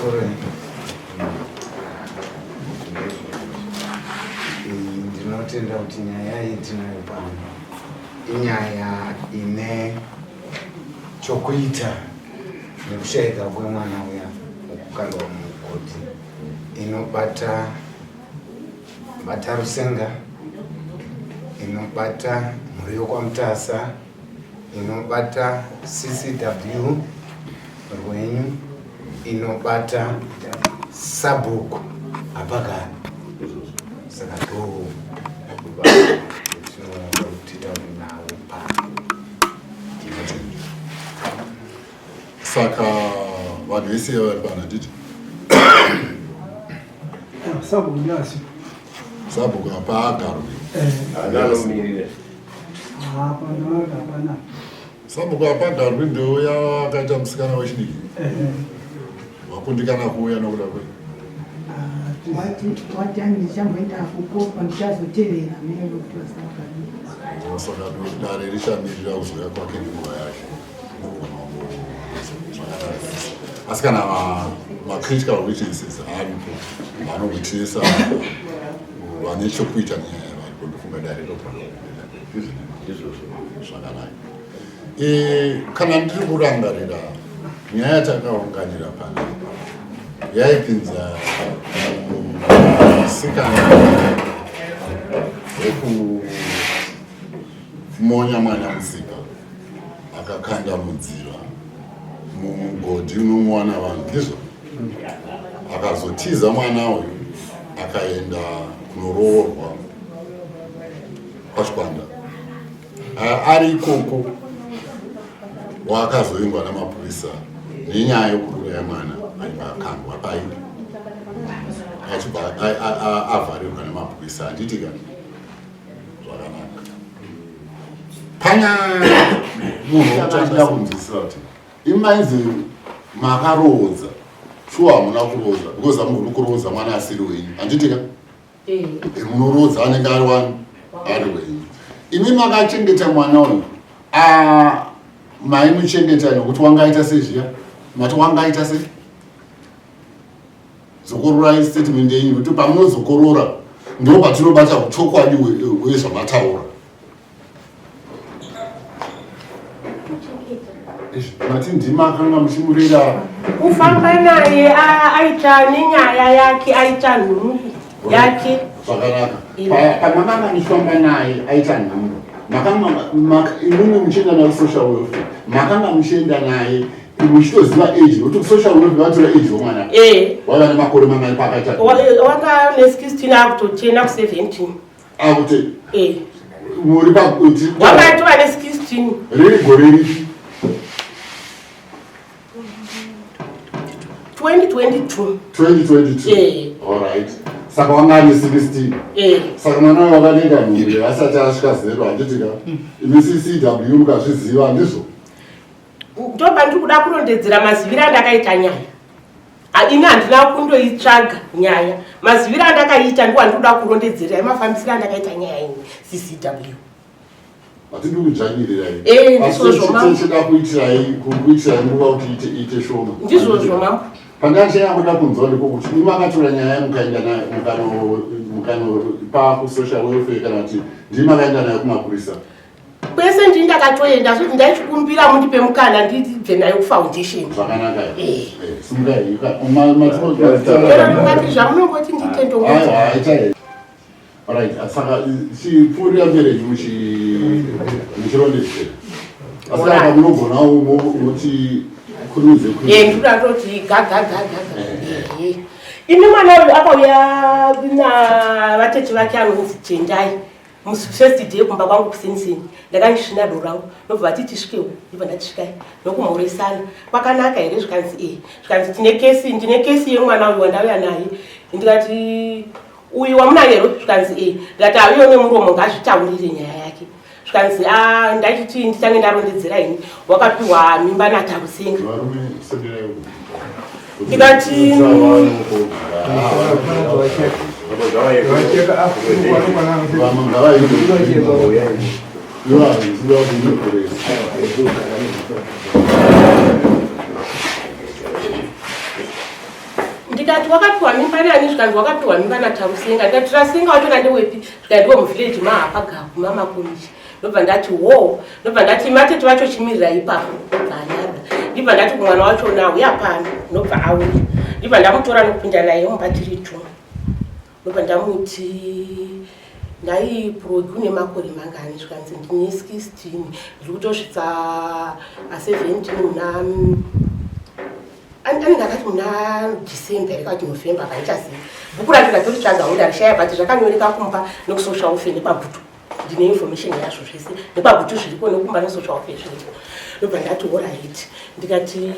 Pamusoro ndinotenda kuti nyaya iyi tinayo pano inyaya ine chokuita nekushaika kwemwana uya wekukandwa mumugodhi inobata bata rusenga inobata mhuri yokwamutasa inobata ccw rwenyu inobata sabhuku hapagari saka ndo tinoda pano. Saka vanhu vese vari pano handiti? Sabhuku ndiasi. Sabhuku hapaagarwi. Anomirira. Hapana, hapana. Sabhuku haagarwi ndouya akaita musikana wechidiki. Wakundikana kuuya nokuda kwei? Wati ndichamboenda kukopa ndichazotevera mene kuti vasakadii. Saka dare richamirira kuzouya kwake nenguva yake. Asi kana macritical witnesses aripo vanowitnessa vane chokuita nenyaya varipo, ndofunga dare ropana Ndizvozvo. Zvakanaka. Kana ndiri kurangarira nyaya yatakaunganira panapa yaipinza musikana wekumonya mwana mutsipa akakanda mudziva mumugodhi unomuwana vanhu, ndizvo? Akazotiza mwana uyu akaenda kunoroorwa kwachikwanda. Ari ikoko waakazoingwa namapurisa nenyaya yokuuraya mwana achibva akandwa pai achibva avharirwa nemapurisa, handiti ka? Zvakanaka. Pana munhu uchachida kunzwisisa kuti imainzi makaroodza. Shuwa hamuna kuroodza, because hamugoni kuroodza mwana asiri wenyu, handiti ka? Munoroodza anenge ari wani, ari wenyu. Imi makachengeta mwana uyu, maimuchengeta nokuti wangaita sezviya mati wangaita sei? Dzokororai statement yenyu, kuti pamunodzokorora ndo patinobata uchokwadi hwezvamataura. Mati ndima akanga muchimurera. Kufamba naye aita nenyaya yake, aita nhumbu yake. Zvakanaka. Pamakanga muchifamba naye aita nhumbu, makanga imwimwi muchienda naye kusocial welfare, makanga muchienda naye muchitoziva age, nokuti kusocial welfare vatora age womwana. Waiva nemakore mangai paakaita? Wanga ne16 akutotena ku17. Akuti muri pakuti Wanga atova ne16. Riri gore ripi? 2022. 2022. Alright, saka wanga ane 16. Saka mwana uyo wakatoita nhumbu asati asvika zero, handiti ka? Imi CCW mukazviziva, handizvo? Ndopa ndiri kuda kurondedzera maziviro andakaita nyaya. Ini handina kundoitsvaga nyaya. Maziviro andakaita ndiwo andiri kuda kurondedzera, emafambisiro andakaita nyaya ini CCW. Hatidi kudzvanyirirai. Ndizvozvo mambo. Tichida kuitirai nguva kuti iite shoma. Ndizvozvo mambo. Pandachanyangoda kunzwa ndiko kuti imi makatora nyaya mukaenda nayo mukanopa kusocial welfare, kana kuti ndimi makaenda nayo kumapurisa? Kwese ndini ndakatoenda, zvoti ndaichikumbira mundipe mukana ndibve nayo kufoundation. Zvakanaka. Simukai. Ngati zvamunongoti ndiite ndongoti. Aiwa, itai. Alright, saka chipfuurira mberi muchirondedzera, asi apa munogonawo muti kurumidze. Ndikuda toti gagagagaga. Ini mwana uyu akauya navatete vake anonzi Tendai. Musi first day kumba kwangu kuseniseni ndakandisvina doro rangu, nobva vati tisvikewo, ndibva ndati svikai, nokumhoresana kwakanaka here, zvikanzi e, zvikanzi tine kesi, ndine kesi yemwana uyu wandauya naye. Ndikati uyu wamunayero? Zvikanzi e. Ndikati auyo nemuromo ngazvitaurire nyaya yake. Zvikanzi a ndachiti nditange ndarondedzera ini, wakapiwa mimba naTarusenga. Varume, senderai uko. Ndikati Vamwe ngavaite. Ivo handiziva kuti inokoresa. Ndikati wakapiwa mimba nani? Zvikanzi wakapiwa mimba naTarusenga. Ndikati Tarusenga wachona ndewepi? Zvikanzi ndiwe muvillage mahapagapu mamakomichi. Ndobva ndati wo, ndobva ndati matete vacho chimirira ipapo. Ndobva anyarara. Ndibva ndati kumwana wachona uya pano. Ndobva auya. Ndibva ndamutora nokupinda naye mumba tiri two. Ndobva ndamuti ndai Progi une makore mangani? Zvikanzi ndine 16, ndiri kutosvitsa a17 muna, anenge akati muna December here kati November, handichazivi. Bhuku racho ndatoritsvaga hangu ndarishaya, but zvakanyoreka kumba nekusocial welfare nekwaGutu. Ndine information yazvo zvese, nekwaGutu zviriko, nekumba nesocial welfare zviriko. Ndobva ndati alright. Ndikati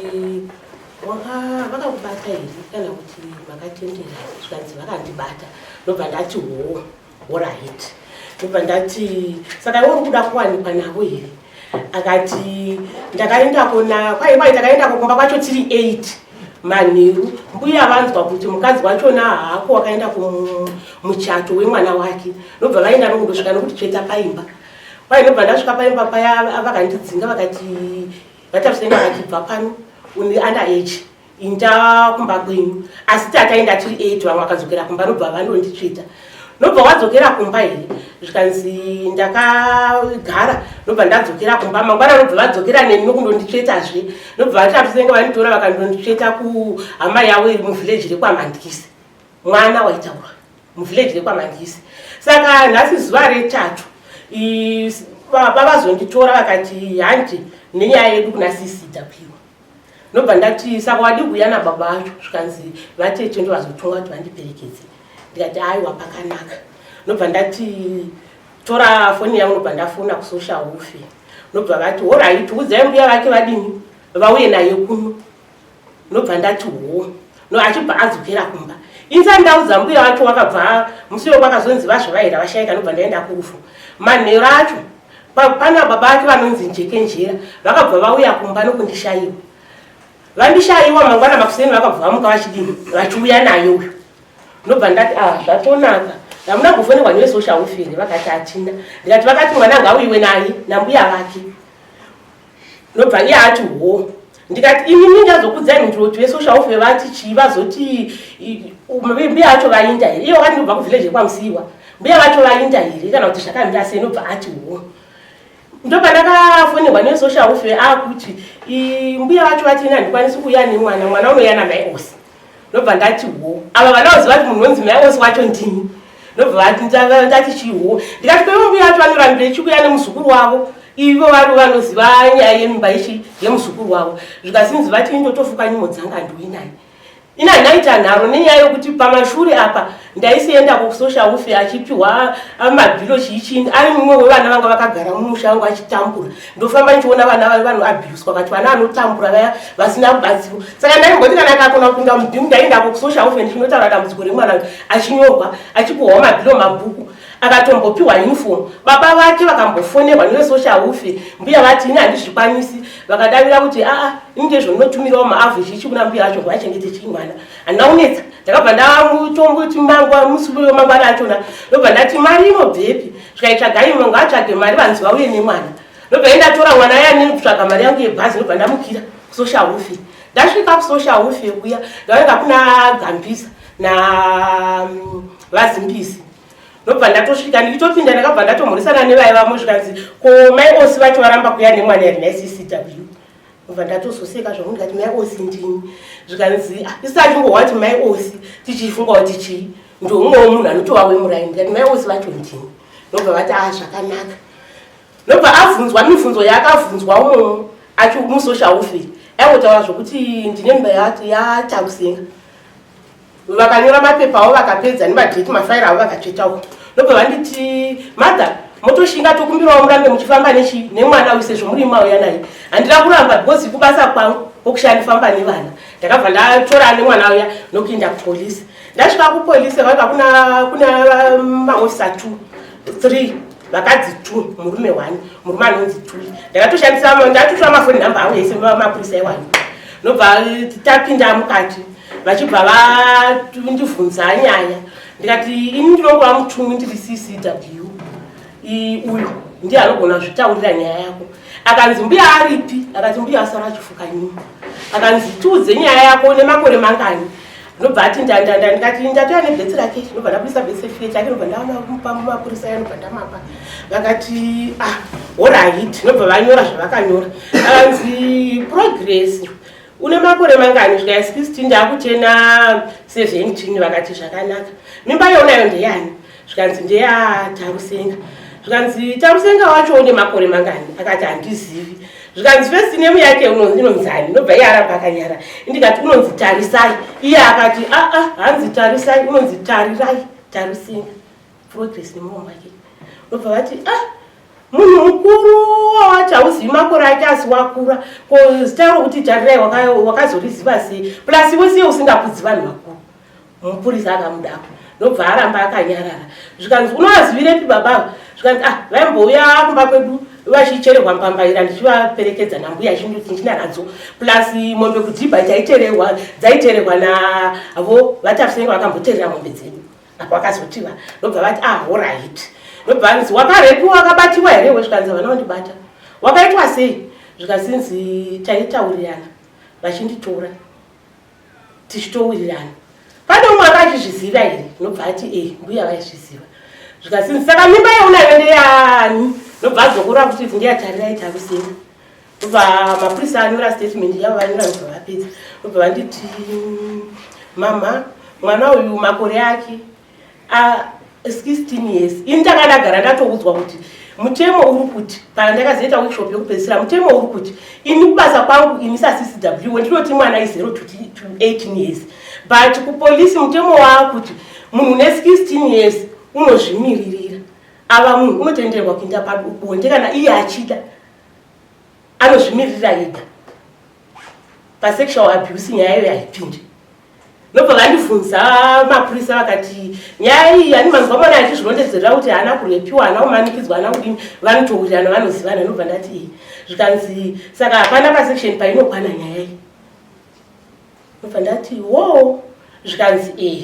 vakakubata here kana kuti makatendera? Zvikanzi vakandibata. Ndobva ndati ho, alright. Ndobva ndati saka iwe uri kuda kuwanikwa navo here? Akati ndakaendako na kwai kwai takaendako kumba kwacho tiri 8 manheru. Mbuya vanzwa kuti mukadzi wachona haako, wakaenda kumuchato wemwana wake. Ndobva vaenda nokundosvika nokuti paimba kwai. Ndobva ndasvika paimba paya, vakandidzinga, vakati vatarusenga vakibva pano, une under age, inda kumba kwenyu. Asi tataenda tiri 8, vamwe vakadzokera kumba. Nobva vandonditsveta. Nobva wadzokera kumba here? Zvikanzi ndakagara. Nobva ndadzokera kumba mangwana. Nobva vadzokera neni nokundonditsvetazve. Nobva vatarusenga vanditora vakandonditsveta kuhama yavo iri muvillage rekwaMandisi. Mwana waitaura muvillage rekwaMandisi. Saka nhasi zuva retatu baba vazonditora vakati handi nenyaya yedu kuna CCW. Nobva ndati saka wadi kuuya nababa vacho? Zvikanzi vatete ndo vazotonga kuti vandiperekedze. Ndikati aiwa, pakanaka. Nobva ndati tora foni yangu. Nobva ndafona kusocial welfare. Nobva vati alright, udzai mbuya vake vadini vauye naye kuno. Nobva ndati ho. No achibva adzokera kumba. Insa ndaudza mbuya vacho, wakabva musi wekwakazonzi vazvavaira vashaika. Nobva ndaenda kurufu manheru acho. Pana baba vake vanonzi Njekenjera, vakabva vauya kumba nokundishayiwa. Vandishayiwa mangwana makuseni, vakabva vamuka vachidini vachiuya naye uyu. Ndobva ndati ah, zvatonaka. Hamuna kufonerwa nevesocial welfare? Vakati hatina. Ndikati vakati mwana ngauyiwe naye nambuya vake. Ndobva iye ati ho. Ndikati ini ndingazokudzai mhinduro kuti vesocial welfare vati chii? Vazoti mbuya vacho vainda here? Iye wakati ndobva kuvillage kwaMusiyiwa. Mbuya vacho vainda here kana kuti zvakamira sei? Nobva ati ho. Ndopandakafonerwa nesocial welfare akuti mbuya vacho vati ini handikwanisi kuuya nemwana, mwana unouya namai Osi. Ndobva ndati ho, ava vana vaziva kuti munhu unonzi mai Osi wacho ndini. Ndobva vati ndati chiho. Ndikati kweivo mbuya vacho vanorambira ichikuuya nemuzukuru wavo, ivo vari vanoziva nyaya yemimba ichi yemuzukuru wavo? Zvikazinzi vati indotofuka nyimo dzanga handiuyi naye. Ini handaita nharo nenyaya yokuti pamashure apa ndaisienda kusocial welfare achipiwa mabhilo chiichini, ari mumwe wevana vanga vakagara mumusha vangu achitambura. Ndofamba ndichiona vana vanoabhuswa kati vana vanotambura vaya vasina rubatsiro. Saka ndaimboti kana akakona kupinda mubhimu, ndaiendako kusocial welfare ndichinotaura dambudziko remwana uyu, achinyorwa, achipiwawo mabhilo, mabhuku, akatombopiwa uniform. Baba vake vakambofonerwa nevesocial welfare, mbuya vati ini handizvikwanisi. Vakadavira kuti aa, ini ndezvonotumirawo maavhu chichi kuna mbuya vacho vachengete chii mwana. Handina kunetsa, ndakabva ndamutomboti mangwa musi mangwana achona. Ndobva ndati mari inobvepi? Zvikaitsvagai mwe ngaatsvage mari vanzi vauye nemwana. Ndobva indatora mwana yani kutsvaga mari yangu yebhazi. Ndobva ndamukira kusocial welfare. Ndasvika kusocial welfare kuya, ndaoneka kuna Gambisa na vaZimbisi. Ndobva ndatosvika, ndichitopinda ndakabva ndatomhoresana nevaivamo. Zvikanzi ko mai Osi vacho varamba kuya nemwana here naCCW? Ndobva ndatozoseka zvangu, ndikati mai Osi ndini. Zvikanzi "Ah, isu tachingohwa kuti mai Osi, tichifunga kuti chii, ndoumwewo munhu anotova wemuraini." Ndikati mai Osi vacho ndini. Ndobva vati a, zvakanaka. Ndobva abvunzwa mibvunzo yaakabvunzwa umomo achi musocial welfare, aingotaura zvokuti ndine mimba yaTarusenga. Vakanyora mapepa avo, vakapedza nemadheti, mafaira avo vakatsveta uko. Ndobva vanditi mother, motoshinga, tokumbirawo murambe muchifamba nechi nemwana uyu sezvo muri mauya naye. Handina kuramba because kubasa kwangu kwokushandifamba nevana. Ndakabva ndatora nemwana uya nokuenda kupolisi. Ndasvika kupolisi, vaiva kuna maofisa two three, vakadzi two, murume one, murume anonzi Tuli. Ndakatoshandisa, ndatotora mafoni namba avo ese mapurisa iwayo. Nobva tapinda mukati, vachibva vandibvunza nyaya. Ndikati ini ndinongova mutumwi, ndiri CCW, uyu ndiye anogona kuzvitaurira nyaya yako. Akanzi mbuya aripi? Akati mbuya asara achifuka nyuma. Akanzi tiudze nyaya yako, nemakore mangani? Ndobva ati ndandanda, ndikati ndatouya nebhetsi rake, ndobva ndabudisa birth certificate yake, ndobva ndamupa mumapurisa aya, ndobva ndamapa. Vakati ah, alright, ndobva vanyora zvavakanyora. Akanzi Progress une makore mangani? Svika 16, ndakuchena 17. Vakati zvakanaka, mimba yaunayo ndeyani? Zvikanzi ndeyaTarusenga. Zvikanzi Tarusenga wacho une makore mangani? Akati handizivi. Zvikanzi first name yake inonzani? Ndobva iye aramba akanyara. Ndikati unonzi Tarisai. Iye akati aa, hanzi Tarisai, unonzi Tarirai Tarusenga. Progress nemuromo wake. Ndobva vati ah, munhu mukuru wawacho hauzivi makore ake asi wakura, ko zita rokuti Tarirai wakazoriziva sei? Plus iwe siye usingakudzi vanhu vakuru. Mupurisa akamudako, ndobva aramba akanyarara. Zvikanzi unovazivirepi babava? Zvikanzi ah, vaimbouya kumba kwedu vachichererwa mbambaira, ndichivaperekedza nambuya ndinanadzo, plus mombe kudhibha taitererwa, dzaitererwa navo vaTarusenga, vakamboterera mombe dzedu apo. Akazotiva, ndobva vati ah, alright. Ndobva vanzi wakarepiwa, wakabatiwa here we? Zvikanzi havana kundibata. Wakaitwa sei? Zvikasinzi taitaurirana, vachinditora tichitowirirana. Pane umwe anga achizviziva here? Ndobva ati e, mbuya vaizviziva. Zvikasinzi saka mimba yaunayo ndeyani? Ndobva adzokora kuti ndeyaTarirai Tarusenga. Ndobva mapurisa anyora statement yavo, vanyora, ndobva vapedza, ndobva vanditi mama, mwana uyu makore ake a 16 years. Ini ndanga ndagara ndatoudzwa kuti mutemo uri kuti, kana ndakazoita workshop yekupedzisira, mutemo uri kuti ini kubasa kwangu ini saCCW ndinoti mwana i0 to 18 years, but kupolisi mutemo waakuti munhu une 16 years unozvimiririra, ava munhu unotenderwa kuenda pabonde kana iye achida, anozvimiririra ega. Pasexual abuse nyaya iyoyo haipindi. Nobva vandibvunza mapurisa, vakati nyaya iyi ani manzwa mwana achizvirondedzerera kuti haana kurepiwa, haana kumanikidzwa, haana kudini, vanotowirirana, vanozivana. Nobva ndati iyi. Zvikanzi saka hapana pasection painokwana nyaya iyi. Nobva ndati wo. Zvikanzi ee.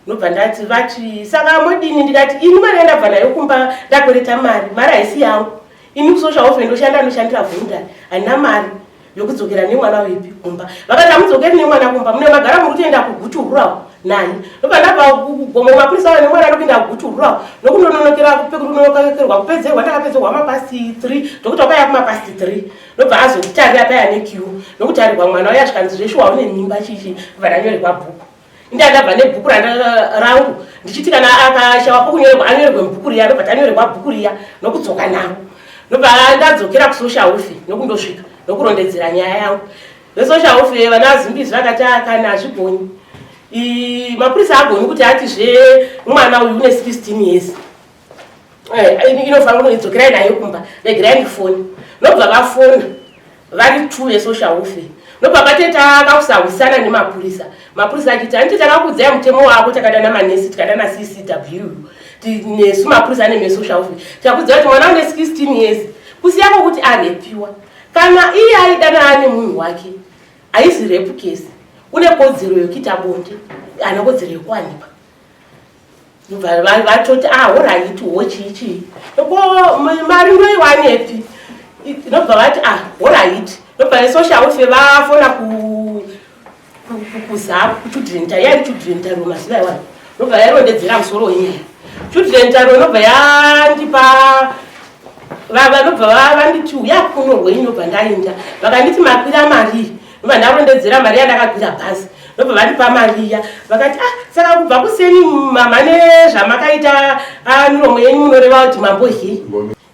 Nobva ndati vati saka modini? Ndikati ini mari yandabva nayo kumba ndakwereta mari, mari haisi yangu. Ini kusocial welfare ndoshanda, ndoshandira voluntary, handina mari yokudzokera nemwana wepi kumba. Vakati hamudzokeri nemwana kumba, mune magara muri kutoenda kuGutu Rural naye. Nobva ndabva kugomo, mapurisa ava nemwana anokuenda kuGutu Rural nokundononokera kunonokerwa kupedzerwa. Ndakapedzerwa mapast 3, ndokuti wakauya kumapast 3, ndobva azonditarira paya nequeue nokutarirwa mwana uya. Zvikanzi zveshuwa une mimba chichi. Ndobva ndanyorerwa bhuku. Ndandabva nebhuku rangu ndichiti kana akashawa pokunyorerwa anyorerwe mubhuku riya. Ndobva tanyorerwa bhuku riya nokudzoka naro. Ndobva ndadzokera kusocial welfare nokundosvika nokurondedzera nyaya yangu. Vesocial welfare vana Zimbizi vakati kana hazvigoni, mapurisa agoni kuti atizve mwana uyu une 16 years, inofanira kunoidzokerai nayo kumba, regerai ndifoni. Nobva vafona vari two vesocial welfare, nobva vateta kakusahwisana nemapurisa. Mapurisa achiti handiti takakudzai mutemo wako, takadana manesi, tikadana CCW nesu mapurisa nemesocial welfare, tikakudzai kuti mwana une 16 years, kusiya kwokuti arepiwa, kana iye aidana ane munhu wake haisi rape case, une kodzero yokuita bonde, ana kodzero yekuwanikwa. Vatoti ah, alright, wo chii chii, ko mari ndoiwanepi? Nobva vati ah, alright. Nobva vesocial welfare vafona kuZAPU, kuchildren, yari children taro mazuva iwayo. Nobva yarondedzera musoro wenyaya children taro, nobva yandipa, vanobva vanditi uya kuno rwenyu. Nobva ndaenda, vakanditi makwira mari. Nobva ndarondedzera mari yandakakwira bhazi. Nobva vandipa mari iya. Vakati ah, saka kubva kuseni mama nezvamakaita miromo yenyu munoreva kuti mambohei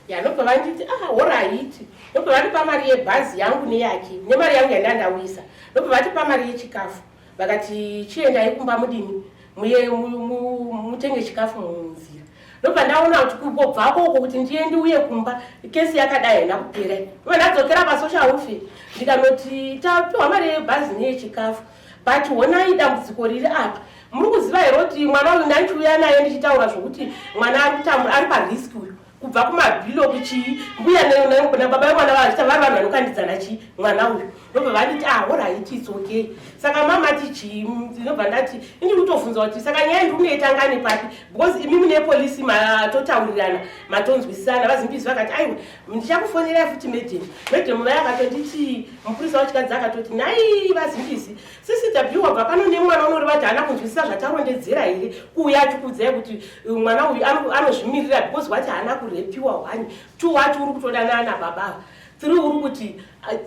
ya. Nobva vanditi ah, alright. Nobva vandipa mari yebhazi yangu neyake nemari yangu yandandawisa. Nobva vatipa mari yechikafu, vakati chiendai kumba mudini, muye mutenge chikafu munzira. Ndobva ndaona kuti kungobvako uko kuti ndiye ndiuye kumba kesi yakadai haina kupera. Ndobva ndadzokera pasocial welfare, ndikanoti tapiwa mari yebhazi neyechikafu, but honai dambudziko riri apa. Muri kuziva here kuti mwana uyu ndandichiuya naye ndichitaura zvokuti mwana ari kutambura, ari parisk uyu, kubva kumabhilo kuchii, mbuya nababa vemwana vachita vari vanhu vanokandidzana chii mwana uyu. Ndobva vanditi, ah, alright, it's okay. Saka mama ti chii? Ndinobva ndati indiri kutovhunza kuti saka nyaya ndiri kunoitanga nepapi, because imi mune polisi, matotaurirana, matonzwisisana. VaZimbisi vakati, aiwa, ndichakufonerai futi madam. Madam vaya akatonditi, mupurisa wachikadzi akatoti, nhai vaZimbisi, CCW wabva pano nemwana unoreva kuti haana kunzwisisa zvatarondedzera here, kuuya achikuudzai kuti mwana uyu anozvimirira, because wati haana kurepiwa, one, two, wati uri kutodanana nababa, three, uri kuti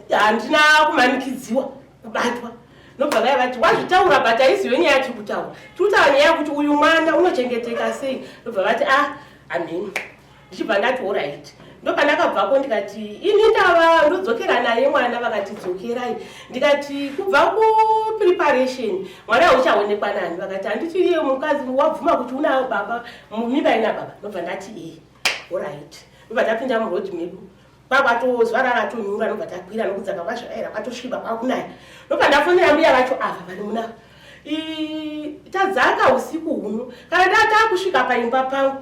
handina kumanikidziwa kubatwa. Nobva vaya vati, wazvitaura, but haiziyo nyaya tiri kutaura. Tiri kutaura nyaya yekuti uyu mwana unochengeteka sei. Nobva vati, ah, ameni. Ndichibva ndati alright. Ndopandakabvako ndikati, ini ndava ndodzokera naye mwana. Vakati, dzokerai. Ndikati, kubva kupreparation mwana hauchaonekwa nani? Vakati, handiti iye mukadzi wabvuma kuti una baba, mimba ina baba? Ndobva ndati, ee, alright. Ndobva tapinda murodhi medu, kwakwatozuva raratonyura. Ndobva takwira nokudzaka kwazvakaira, kwatosviba, kwakunaya. Ndobva ndafonera mbuya vacho ava vari muna. Tadzaka usiku huno, kana ndatakusvika paimba pangu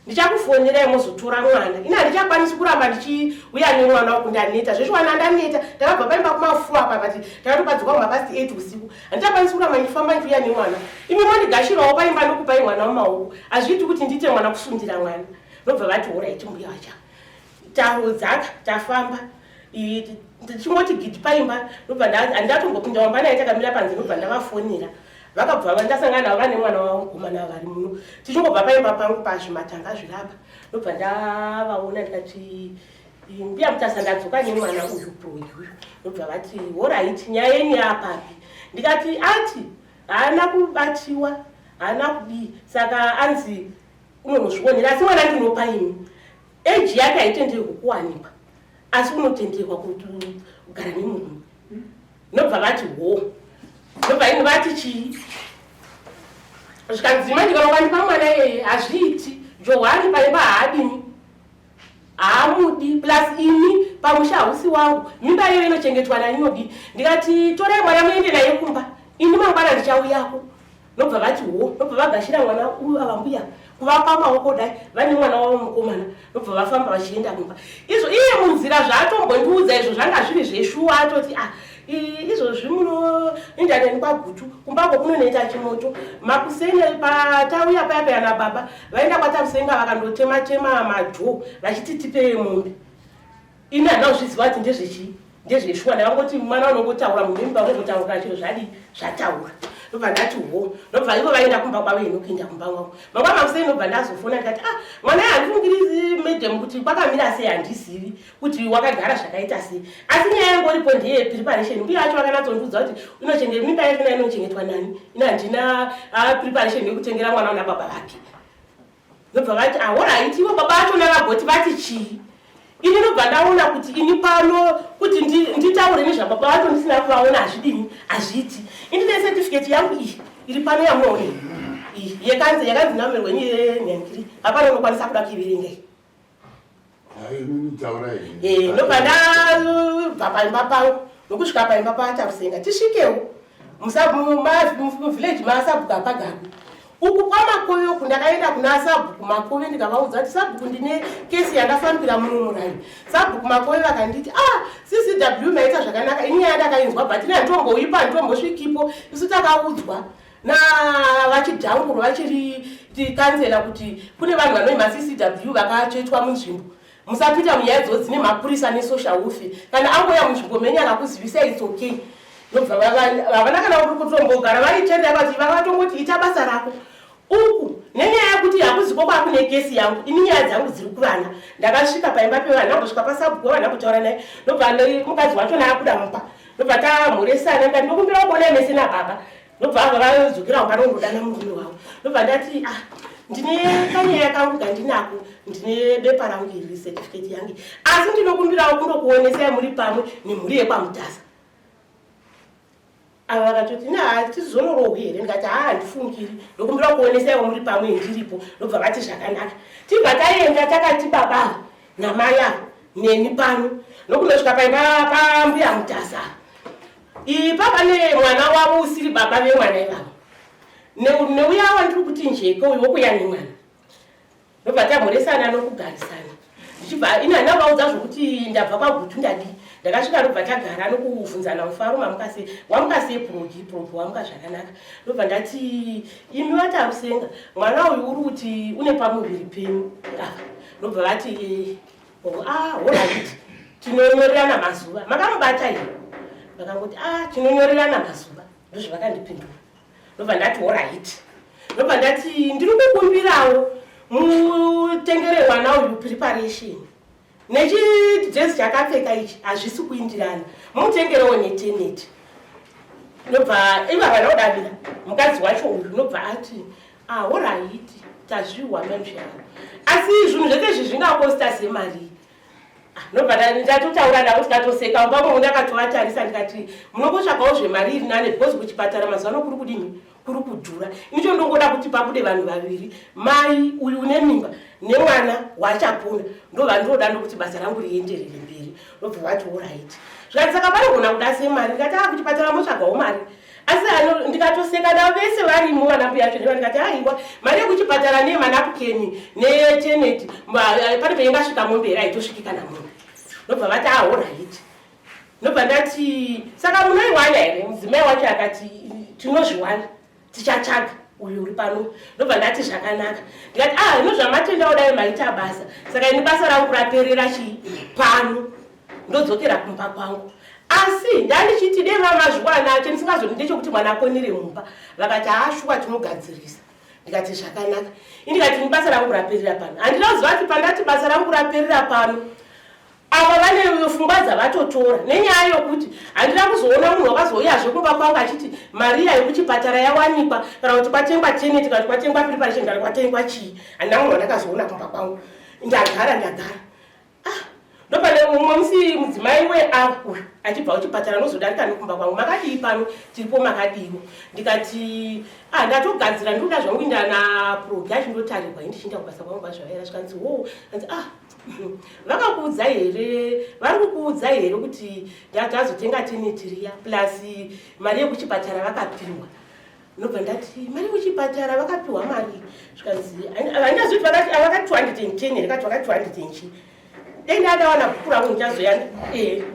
ndichakufonerai mozotora mwana. Ini handichakwanisi kuramba ndichiuya nemwana waku, ndaneta zveshiwana, ndaneta. Ndakabva paimba kumafu apa, but takatopadzoka kumapast 8 usiku. Handichakwanisi kuramba ndichifamba ndichiuya nemwana. Imi mondigashirawo paimba, ndokupai mwana mumaoko. Hazviiti kuti ndiite mwana kusundira mwana. Ndobva vati, alright mbuya vacha. Tarodzaka, tafamba, tichingoti gidi paimba, ndobva handatombopinda wamba naye, takamira panze. Ndobva ndavafonera, vakabva ndasangana navo vane mwana wavo mukomana vari muno. Tichingobva paimba pangu pazvimatanga zvirapa, ndobva ndavaona, ndikati, mbuya Mutasa, ndadzoka nemwana uyu, proyu uyu. Ndobva vati, alright, nyaya yenyu yapapi? Ndikati, ati haana kubatiwa, haana kudii, saka anzi unonozvionera, asi mwana ndinopa imi. Eji yake haitenderwi kuwanikwa, asi unotenderwa kuti kugara nemurume. Nobva vati, ho. Nobva ini vati chii? Zvikanzi, manje kana ukandipa mwana iyeye hazviiti, Johani paimba haadini, haamudi, plus ini pamusha hausi wangu, mimba iyoyo inochengetwa nani, inodii? Ndikati, torai mwana muende naye kumba, ini mangwana ndichauyako. Nobva vati, ho. Nobva vagashira mwana uyu ava mbuya, kuvapa maoko dai vane mwana wavo mukomana. Nobva vafamba vachienda kumba. Izvo iye munzira zvaatombondiudza izvo zvanga zviri zveshuwa. Atoti, ah, izvozvi munoenda neni kwaGutu, kumbako kunonoita chimoto. Makuseni patauya paya paya nababa vaenda kwaTarusenga, vakandotema tema madhoo vachiti tipei mombe. Ini handina kuzviziva kuti ndezvechii, ndezveshuwa. Ndakangoti mwana unongotaura mumimba, unongotaura chiro zvadii, zvataura. Ndobva ndati ho. Ndobva ivo vaenda kumba kwavo, ino kuenda kumba kwavo. Mangwana makuseni ndobva ndazofona, ndikati, ah, mwana handifungiri madam kuti kwakamira sei, handizivi kuti wakagara zvakaita sei, asi nyaya yangoripo ndeye preparation. Mbuya vacho vakanatsondiudza kuti inochengeta mimba yachona inochengetwa nani. Ino handina preparation yekutengera mwana una baba vake. Ndobva vati, alright. Ivo baba vachona vagoti vati chii? Ini ndobva ndaona kuti ini pano kuti nditaure nezvababa vacho ndisina kuvaona hazvidini, hazviiti. Ini necertificate yangu iyi iri pano yamunoona iyi, yekanzi yakanzi namerwenyu yenhangiri, hapana unokwanisa kuda kuiverenga iyi. Ndobva ndabva paimba pangu nokusvika paimba paTarusenga. Tisvikewo muvillage masabhuku apagarwi uku kwaMakoyo uku. Ndakaenda kuna sabhuku Makoyo, ndikavaudza kuti, sabhuku, ndine kesi yandafambira muno muraini. Sabhuku Makoyo vakanditi, ah, CCW maita zvakanaka. Ini nyaya ndakainzwa, but ini handitombouipa, handitombosvikipo. Isu takaudzwa navachidhanguro vachiri kansela kuti kune vanhu vanoi maCCW vakatsvetwa munzvimbo. Musapinda munyaya idzodzo dzine mapurisa nesocial welfare. Kana angoya munzvimbo menyu akakuzivisa, it's okay. Ndobva havana kana kutombogara vaitenda, vati vakatongoti, ita basa rako uku. Nenyaya yekuti hakuziko kwakune kesi yangu, ini nyaya dzangu dziri kuvana. Ndakasvika paimba pevanhu, ndambosvika pasabhuku vana kutaura naye. Ndobva mukadzi wacho naakuda mupa, ndobva tamhoresana. Ndati, ndokumbira kuona mese nababa. Ndobva ava vadzokera kumba nondodana murume wavo. Ndobva ndati, ah, ndine kanyaya kangu kandinako, ndine bepa rangu iri, certificate yangu, asi ndinokumbirawo kundokuonesai muri pamwe nemhuri yekwaMutasa ava. Vakatoti, na hatizonorohwi here? Ndikati, haa, handifungiri, ndokumbira kuonesaiwo muri pamwe ndiripo. Ndobva vati zvakanaka. Tibva taenda takati baba namai ava neni pano, nokunosvika paimba pambuya Mutasa ipa pane mwana wavo usiri baba vemwana ivavo, neuya wandiri kuti njeko uyu wokuya nemwana. Ndobva tamhoresana nokugarisana. Ndichibva ini handina kuvaudza zvokuti ndabva kwaGutu ndadii. Ndakasvika ndobva tagara nokubvunzana mufaro mamukase wamukase progi progi wamuka zvakanaka. Ndobva ndati imi vatarusenga mwana uyu uri kuti une pamuviri penyu apa. Ndobva vati eh, oh, ah horaiti tinonyorerana mazuva makamubata here? Vakangoti ah tinonyorerana mazuva ndozvavakandipindura. Ndobva ndati horaiti. Ndobva ndati ndiri kukumbirawo mutengere mwana uyu preparation nechijezi chakapfeka ichi hazvisi kuindirana mutengerewo neteneti. Ndobva ivo havana kudavira mukadzi wacho uyu ndobva ati ah horaiti tazvihwa manzviyaro asi zvinhu zvese izvi zvingakosta semari. Ndobva ndatotaura navo tikatoseka mumba momo ndakatovatarisa ndikati munongotsvagawo zvemari iri nane because kuchipatara mazuva ano kuri kudini kuri kudhura. Ini chondongoda kuti pabude vanhu vaviri mai uyu une mimba nemwana wachapona ndovandoda ndokuti basa rangu rienderere mberi. Ndobva vati orit zvikati saka vanogona kuda semari ndikati a kuchipatara motsvagawo mari asi ndikatoseka navo vese varimo vana mbuya vacho ndikati aiwa mari yekuchipatara neyemanapukeni neyeteneti pane paingasvika mombe here haitosviki kana munhu. Ndobva vati ahoraiti. Ndobva ndati saka munoiwana here? Mudzimai wacho akati tinozviwana tichatsvaga uyu uri pano. Ndobva ndati zvakanaka ndikati ah hino zvamatendawo dai maita basa saka ini basa rangu raperera chii pano ndodzokera kumba kwangu. Asi ndandichiti dai vamazviwana chendisingazoti ndechekuti mwana aponere mumba. Vakati haa shuwa tinogadzirisa. Ndikati zvakanaka. Ini ndikati ini basa rangu raperera pano. Handina kuziva kuti pandati basa rangu raperera pano ava vane pfungwa dzavatotora nenyaya yokuti handina kuzoona munhu wakazouyazve kumba kwangu achiti mari iya yekuchipatara yawanikwa kana kuti kwatengwa teneti kana kuti kwatengwa preparation kana kwatengwa chii. Handina munhu wandakazoona kumba kwangu. Ndagara ndagara. Ah, ndopane mumwe musi mudzimai weava uyu achibva kuchipatara nozodarika nekumba kwangu makadii pano tiripo makadiwo. Ndikati ah ndatogadzira ndinoda zvangu kuenda naprogi achindotarirwa ini ndichienda kubasa kwangu kwazvavaira zvikanzi wo anzi ah vakakuudza here vari kukuudza here kuti ndazotenga teneti riya plus mari yekuchipatara vakapiwa. Ndobva ndati mari yekuchipatara vakapiwa mari zvikanzi handazivi kuti vakati 210 here kati vakati 200 chii. Dai ndadawana bhuku rangu ndichazoya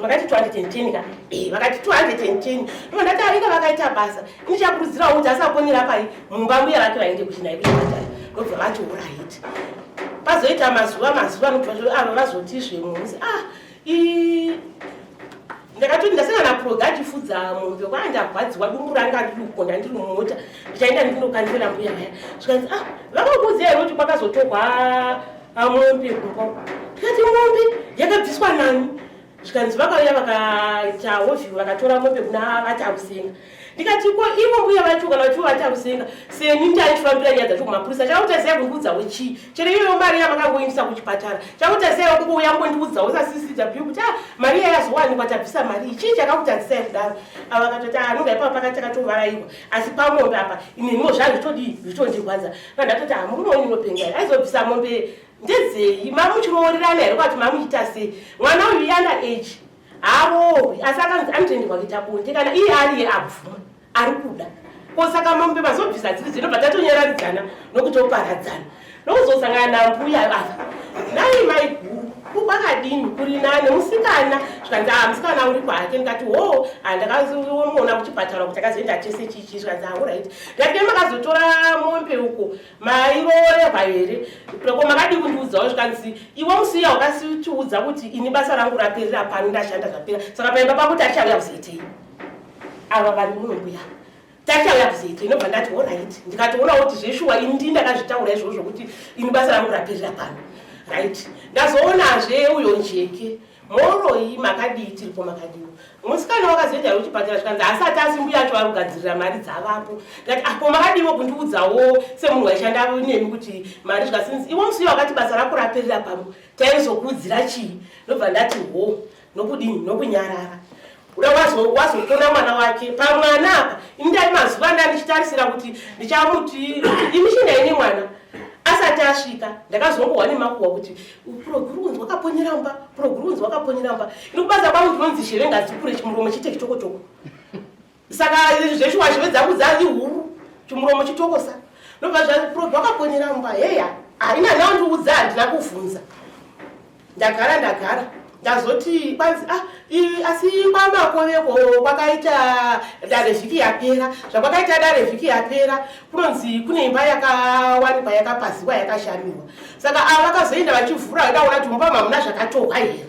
makati 210 ka vakati 210. Ndobva ndati aringa vakaita basa ndichakurudzirawo kuti asaponera pai mumba mbuya vake vaende kuchinai kuchipatara. Ndobva vati horaiti. Pazoita mazuva mazuva anobva ava vazotizve musi ah ndakatoti ndasangana naproga achifudza mombe kwaa ndagwadziwa dumbu ranga riri kukonda ndiri mumota ndichaenda ndinokandira mbuya vaya zvikanzi ah vakakuudza here kuti kwakazotorwa mombe kumba ndikati mombe yakabviswa nani zvikanzi vakauya vakaita hovhiyu vakatora mombe kuna vatarusenga. Ndikati ko ivo mbuya vacho kana vachivo vatarusenga seni ndaichifambira nyaya dzacho kumapurisa chakutadzai kundiudzawo chii chero iyoyo mari yamakangoindisa kuchipatara chakutadzai kungouya kungondiudzawo saCCW kuti ah mari iya yazowanikwa tabvisa mari iyi chii chakakutadzisai kudaro. Ava vakatoti ah anonga ipapo pakati takatovarairwa asi pamombe apa ineniwo zvazvitodii zvitondirwadza. Vandatoti ah murume wenyu unopenga here aizobvisa mombe ndedzei mamuchiroorerana here kwati mamuita sei mwana uyu yana age haaroorwi asi akanzi anotenderwa kuita bonde kana iye ariye abvuma ari kuda ko saka mombe mazobvisa dziri dzinobva tatonyararidzana nokutoparadzana nokuzosangana nambuya ava nai maiguru kwakadini kuri nane musikana zvikanzi ah musikana uri kwake ndikati ho ndakazomuona kuchipatara kuti akazoenda tese chichi zvikanzi ah orit ndikati dai makazotora mombe uko mairoorerwa here ko makadii kundiudzawo zvikanzi iwe musiya wakasitiudza kuti ini basa rangu raperera pano ndashanda zvapera saka paimba pako tachauya kuzoitei ava vari muno mbuya tachauya kuzoitei ndobva ndati orit ndikatoonawo kuti zveshuwa ini ndii ndakazvitaura izvozvo zvokuti ini basa rangu raperera pano right ndazoonazve uyo njeke moroi makadii tiripo makadiwo musikana wakazoenda kuchipatara zvikanzi asati asi mbuya acho vari kugadzirira mari dzavapo ndikati apo makadiwo kundiudzawo semunhu waishanda nemi kuti mari zvikasinzi iwe musiyo wakati basa rako raperera pano taizokuudzira chii ndobva ndati ho nokudini nokunyarara uda wazopona mwana wake pamwana apa ini ndai mazuva nda ndichitarisira kuti ndichamuti imi chindaine mwana asati asvika ndakazongohwa nemakuhwa kuti puroguru unzi wakaponyera mba puroguru unzi wakaponyera mba ini kubasa kwangu ndinonzi zheve ngadzikure chimuromo chiite chitokotoko saka zveshuwa zheve dzangu dzari huru chimuromo chitokosa ndobva zva puroguru wakaponyera mba heya haina naundiudza handina kuvhunza. Ndagara ndagara ndazoti kwanzi ah, asi kwamakoveko kwakaita dare vhiki yapera. Zvakwakaita dare vhiki yapera kunonzi kune imba yakawanikwa yakapaziwa yakashamiwa. Saka ava vakazoenda vachivhura vakaona kuti mumba hamuna zvakatorwa here.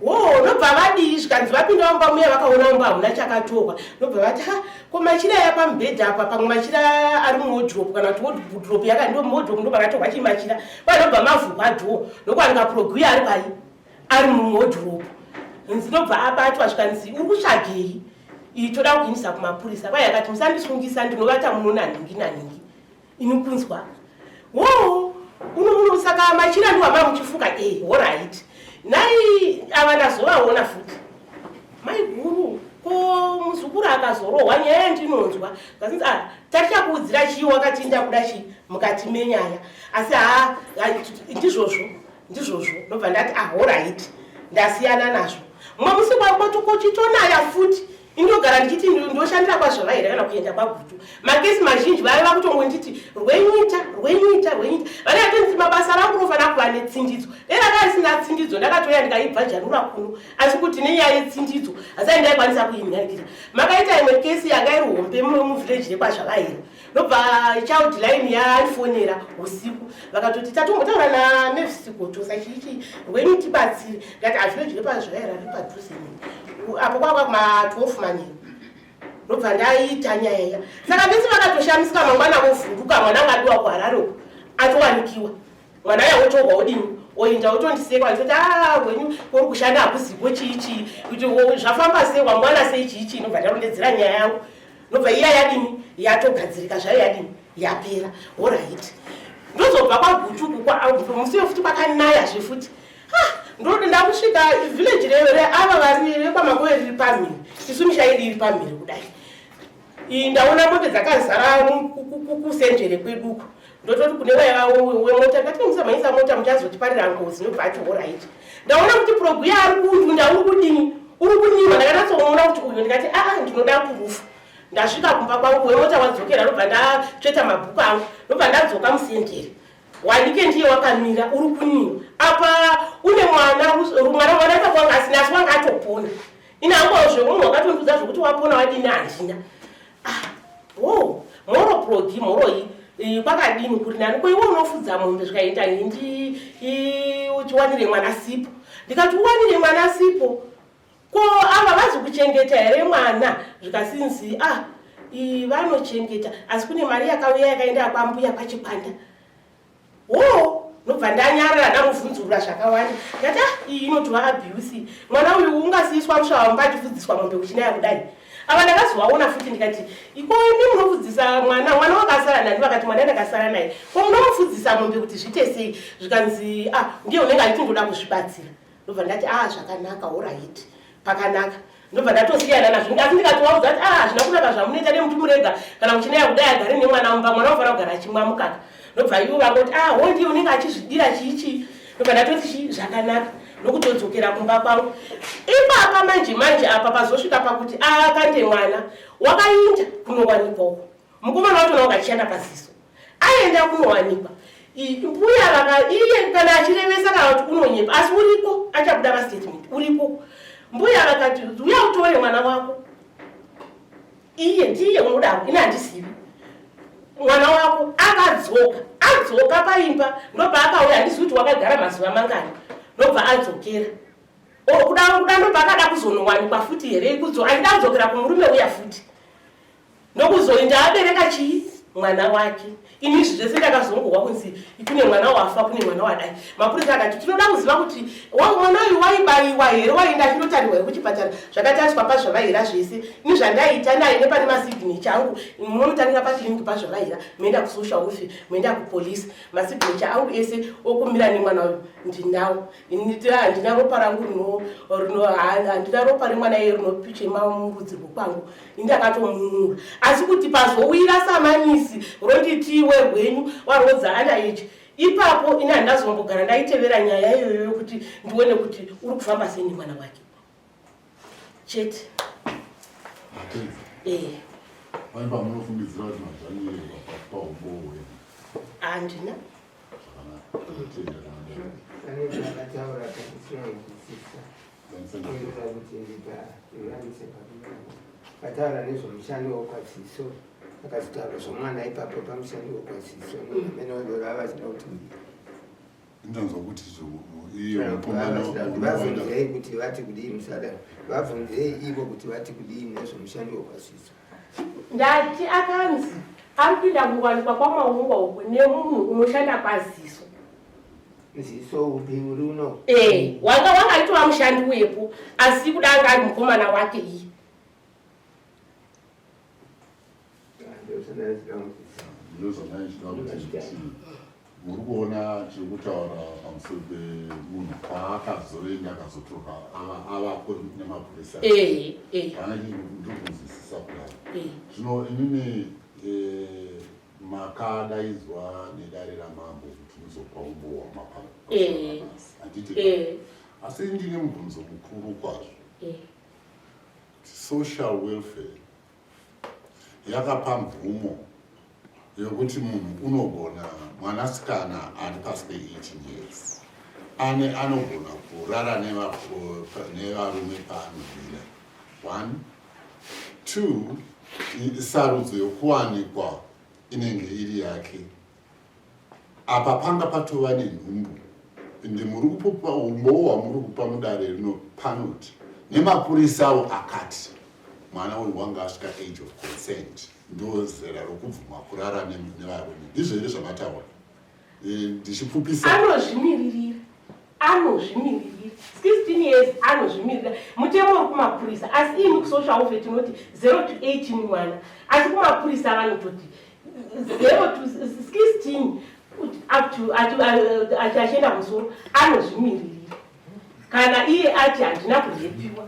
Wo nobva vadii zvikanzi vapinda mumba muya vakaona mumba hamuna chakatorwa. Nobva vati ha ko machira aya pamubhedha apa pamwe machira ari muwodropu kana kuti wodropu yaka ndo muwodropu ndo pakatorwa chii machira. Panobva mavhurwa dhoo ndokuwanika proguya ari pai ari muwodropu. Nzinobva abatwa zvikanzi uri kutsvagei? Iyi toda kukuindisa kumapurisa. Kwai akati musandisungisa ndinovata muno nanhingi nanhingi. Ini kunzwa. Wo uno saka machira ndiwo amai muchifuka eh horait. Nhai ava ndazovaona futi. Maiguru ko muzukuru akazorohwa nyaya yandinonzwa kazinzi ah tatichakuudzira chii wakati ndakuda chii mukati menyaya asi ha ndizvozvo ndizvozvo ndobva ndati ah horait ndasiyana nazvo. Mumwe musi kwakuchitonaya futi indogara ndichiti ndoshandira kwazvavaira kana kuenda kwaGutu. Makesi mazhinji vaiva kutongonditi rwenyita rwenyita rwenyita vane vatonditi mabasa rangu rofanira kuva netsindidzo. Dai ranga risina tsindidzo ndakatouya ndikaibvajanura kuno asi kuti nenyaya yetsindidzo asai ndaikwanisa kuinhanikira. Makaita imwe kesi yanga iri hombe muvhileji rekwazvavaira ndobva child line yandifonera usiku vakatoti tatombotaura naMevsikotosa chiichi rwenyu tibatsire. Ndati avhileji rekwazvavaira riri padhuze neni apo kwakwa kuma 12 manheru ndobva ndaita nyaya iya. Saka vese vakatoshamisika mangwana vovhunduka mwana anga adiwa kuHarare uko atowanikiwa mwana uya wotorwa wodini oinda wotondiseka vachitoti a rwenyu kuri kushanda hakuziko chii chii kuti zvafamba sei wamwana sei chii chii. Ndobva ndarondedzera nyaya yangu ndobva iya yadini yatogadzirika zvayo yadini yapera horaiti. Ndozobva kwaGutuku musi futi kwakanaya zve futi. Ndoti ndakusvika village re ava vari rekwaMakoe riri pamhiri isu misha yedu iri pamhiri kudai. Ndaona mombe dzakazara kusenjere kweduku. Ndototi kune wemota ndati musamhanyisa mota muchazotiparira ngozi. Ndobva ati horaiti. Ndaona kuti proguya ari kundunda uri kudini uri kunyiwa. Ndakanatsomuona kuti uyu ndikati aa ndinoda kurufu. Ndasvika kumba kwangu wemota wadzokera ndobva ndatsveta mabhuku angu ndobva ndadzoka musendere. Wanike ndiye wakamira uri kunyiwa apa une mwana mwana mwana ipapo wanga asina asi wanga atopona. Ini hangu zvemunhu wakatondiudza zvekuti wapona wadini handina. Ah, wo mhoro progi mhoro iyi kwakadini kuri nani ko iwe unofudza mombe zvikaita hindi uchiwanire mwana sipo. Ndikati uwanire mwana sipo ko ava vazi kuchengeta here mwana zvikasinzi ah vanochengeta asi kune mari yakauya yakaenda kwambuya kwaChipanda. Wo ndobva ndanyarara ndamubvunzurura zvakawanda. Ndati ah iyi inotova abuse. Mwana uyu ungasiiswa musha wamba achifudziswa mombe kuchinaya kudai. Ava ndakazovaona futi ndikati iko imi munofudzisa mwana mwana wakasara nani vakati mwana ndakasara naye. Ko munomufudzisa mombe kuti zviite sei zvikanzi ah ndiye unenge achiti ndoda kuzvibatsira. Ndobva ndati ah zvakanaka horaiti pakanaka. Ndobva ndatosiyana nazvo asi ndikatovaudza kuti ah hazvina kunaka zvamunoita nemuti murega kana kuchinaya kudai agare nemwana mumba mwana unofanira kugara achimwa mukaka. Ndobva ivo vangoti ah ho ndiye unenge achizvidira chii chii. Ndobva ndatoti chii zvakanaka ndokutodzokera kumba kwangu. Ipapa manje manje apa pazosvika pakuti akande mwana wakainda kunowanikwa uko. Mukomana wacho wakachena paziso. Aenda kunowanikwa. Mbuya vaka iye kana achirevesa kana kuti unonyepa asi uriko achabuda pastatement uriko. Mbuya vakati uya utore mwana wako. Iye ndiye unodaro ini handizivi. Mwana wako akadzoka adzoka paimba ndobva akauya handizivi kuti wakagara mazuva mangani ndobva adzokera. Kuda ndobva akada kuzonowanikwa futi here achida kudzokera kumurume uya futi. Ndokuzoinda abereka chii mwana wake. Ini izvi zvese ndakazongohwa kunzi kune mwana wafa kune mwana wadai. Mapurisa akati tinoda kuziva kuti mwana uyu waibaiwa here waenda achindotarirwa here kuchipatara zvakatariswa pazvavaira zvese. Ini zvandaita naye nepane masignature angu munonotangira paclinic pazvavaira moenda kusocial welfare moenda kupolice masignature angu ese okumira nemwana uyu ndinawo. Ini handina ropa rangu handina ropa remwana iye rinochema murudzi rwekwangu. Ndakatomununura asi kuti pazowira samanisi ronditi iwe rwenyu warodza ana ichi ipapo ini handazombogara ndaitevera nyaya iyoyo yokuti ndione kuti uri kufamba sei nemwana wake chete. Pane pamunofungidzira kuti madzvanyirwa paumbowo hwenyu? Handina. Zvakanaka. Tinotenda kana ndati. Pane zvakataura pakusinanzwisisa ndoda kuti ndivamise vataura nezvomushandi wokwaziso akazotaura zvomwana ipapo pamushandi wokwaziso amene wadora vachida kuti Ndinonzwa kuti iye mukomana vabvunzei kuti vati kudii musadaro vabvunzei ivo kuti vati kudii nezvomushandi wokwaziso Ndati akanzi ari kuinda kuwanikwa kwaMaungwa uko nemunhu unoshanda kwaZiso. Ziso upi uri uno? Eh, wanga wanga aitova mushandi wepo asi kuda anga ari mukomana wake iye. Ndozvandaichida kuti muri kuona tiri kutaura pamusoro pemunhu kwaakazoenda akazotorwa avako nemapurisa eh, eh. kana ndiri kunzwisisa kudaro eh. Zvino inini makadaidzwa nedare ramambo kuti muzopa umbowo hwamahanditi? Asi ndine mubvunzo mukuru kwazvo. Social welfare yakapa mvumo yokuti munhu unogona, mwanasikana ari pasi pe18 years ane anogona kurara nevarume paanodira. One, two, sarudzo yokuwanikwa inenge iri yake. Apa panga patova nenhumbu, ende muri kupupa umbowo hwamuri kupa mudare rino panoti nemapurisawo akati mwana uyu wanga asvika age of consent, ndo zera rokubvuma kurara nevarume. Ndizvo here zvamataura? Ndichipfupisa. Anozvimiririra, anozvimiririra. 16 years anozvimirira. Mutemo uri kumapurisa, asi imi kusocial welfare tinoti 0 to 18 mwana, asi kumapurisa vanototi 0 to 16 up to achienda kumusoro anozvimiririra kana iye ati handina kurepiwa.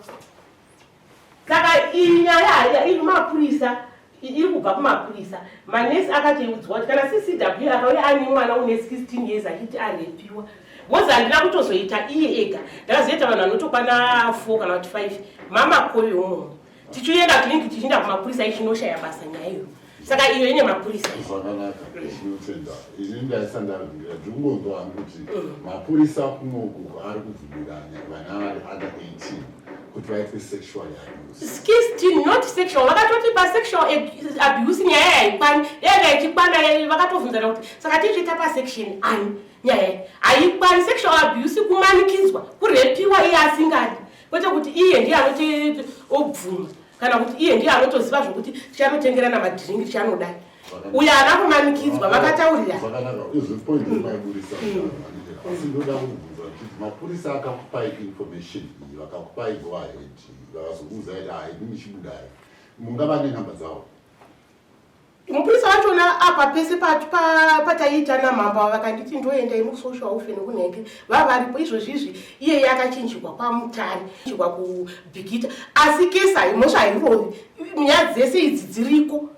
Saka iyi nyaya iri mapurisa, iri kubva kumapurisa. Manesi akateudzwa kuti kana CCW akauya aine mwana une 16 years achiti arepiwa, because handina kutozoita iye ega, ndakazoita vanhu vanotokwana 4 kana kuti 5 mamakoyo umomo, tichienda kiliniki, tichienda kumapurisa, ichinoshaya basa nyaya iyo. Saka iyo ine mapurisa. Zvakanaka, tinotenda. Ini ndaisa ndaringira, ndikungonzwa hangu kuti mapurisa kunoku ari kubvumira vana vari under 18 kuti vaitwe sexual abuse. 16, not sexual. Vakatoti pasexual abuse nyaya haikwani. Yanga ichikwana, vakatovhunzana kuti saka tichiita pasection ani? Nyaya haikwani. Sexual abuse kumanikidzwa kurepiwa iye asingadi, kwete kuti iye ndiye anoti obvuma kana kuti iye ndiye anotoziva zvokuti tichanotengerana madhiringi, tichanodai. Uyo haana kumanikidzwa, vakataurira. Zvakanaka, izvi point maiburisa, asi ndoda kubvunza kuti mapurisa akakupai information iyi, vakakupai go ahead, vakazokuudzai kuti hai, imi chibudai, mungava nenhamba dzavo? Mupurisa wachona apa pese pataiita namambo ava, vakanditi ndoenda imusocial welfare nekunhenge vavaripo izvozvizvi. Iyeye akachinjirwa kwaMutare, chinjirwa kuBhikita, asi kesi haimosva hairovi. Nyaya dzese idzi dziriko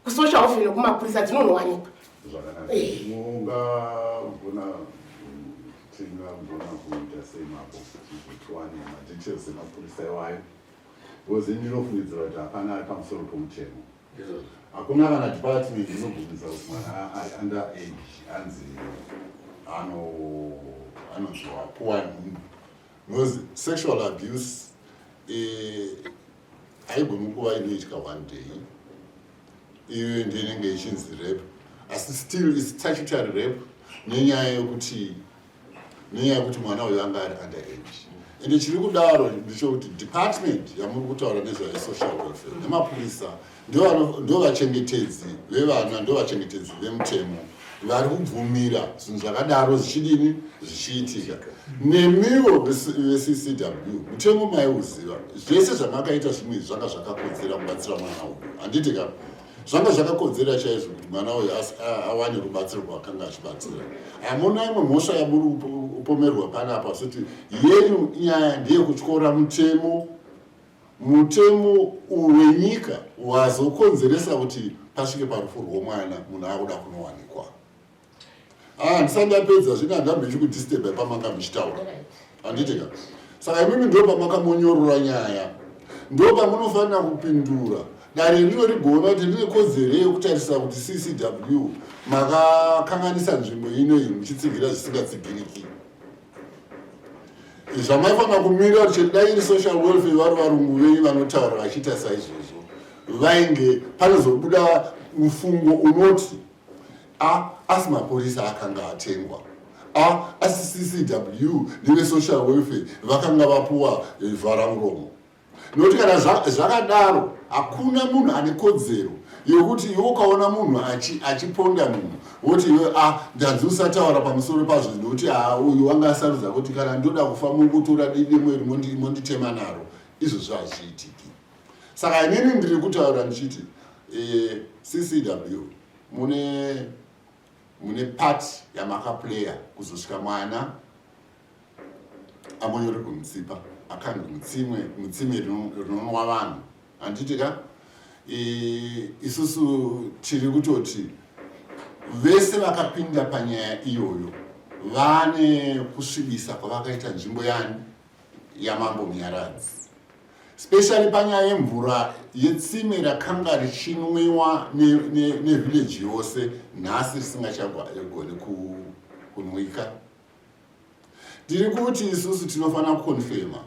kusocial welfare nekumapurisa, dzinonowanikwa. Zvakanaka. Mungagona, tingagona kuita sei mambo kuti tiwane madetails emapurisa iwayo? Because ndinofungidzira kuti hapana ari pamusoro pomutemo. Hakuna kana department inobvumidza kuti mwana ari under age anzi anonzi wapuwa nhumbu, because sexual abuse haigoni kuva inoitika one day. Iyo ndinenge ichinzi rape, asi still is statutory rape nenyaya yekuti mwana uyu anga ari under age. Ende chiri kudaro ndechekuti department yamuri kutaura nezvayo, social welfare nemapurisa, ndo vachengetedzi vevana, ndo vachengetedzi vemutemo, vari kubvumira zvinhu zvakadaro zvichidini, zvichiitika. Nemiwo veCCW, mutemo maiuziva. Zvese zvamakaita zvimwe zvanga zvakakodzera kubatsira mwana uyu, handiti ka? Zvanga zvakakodzera chaizvo kuti mwana uyu awane rubatsiro rwaakanga achibatsira. Hamuna imwe mhosva yamuri kupomerwa panapa, soti yenyu nyaya ndeyekutyora mutemo. Mutemo wenyika wazokonzeresa kuti pasvike parufu rwomwana, munhu akuda kunowanikwa. Ah, ndisati ndapedza zvino, handambe ndichikudisturba pamanga muchitaura, handiti ka? Saka imimi ndo pamakamonyorora nyaya, ndo pamunofanira kupindura dare rino rigoona kuti rine kodzero yekutarisa kuti CCW makakanganisa nzvimbo ino iyi muchitsigira zvisingatsigiriki. Zvamaifanira kumirira kuti dai iri social welfare vari varungu venyu vanotaura vachiita saizvozvo, vainge panozobuda mufungo unoti a asi mapurisa akanga atengwa, a asi CCW nevesocial welfare vakanga vapuwa vharamuromo. Nokuti kana zvakadaro hakuna munhu ane kodzero yekuti iwe ukaona munhu achiponda munhu woti iwe a ndanzi usataura pamusoro pazvo nokuti a uyu wanga asarudza kuti kana ndoda kufa mungotora demo iri monditema naro. Izvozvo hazviitiki. Saka inini ndiri kutaura ndichiti CCW mune part yamakaplaya kuzosvika mwana ambonyorerwa mutsipa akandwe mutsime rinonwa vanhu, handiti ka? Isusu tiri kutoti vese vakapinda panyaya iyoyo vane kusvibisa kwavakaita nzvimbo yani yaMambo Munyaradzi, specially panyaya yemvura yetsime rakanga richinwiwa nevillage yose, nhasi risingachagoni kunwika. Tiri kuti isusu tinofanira kuconfirma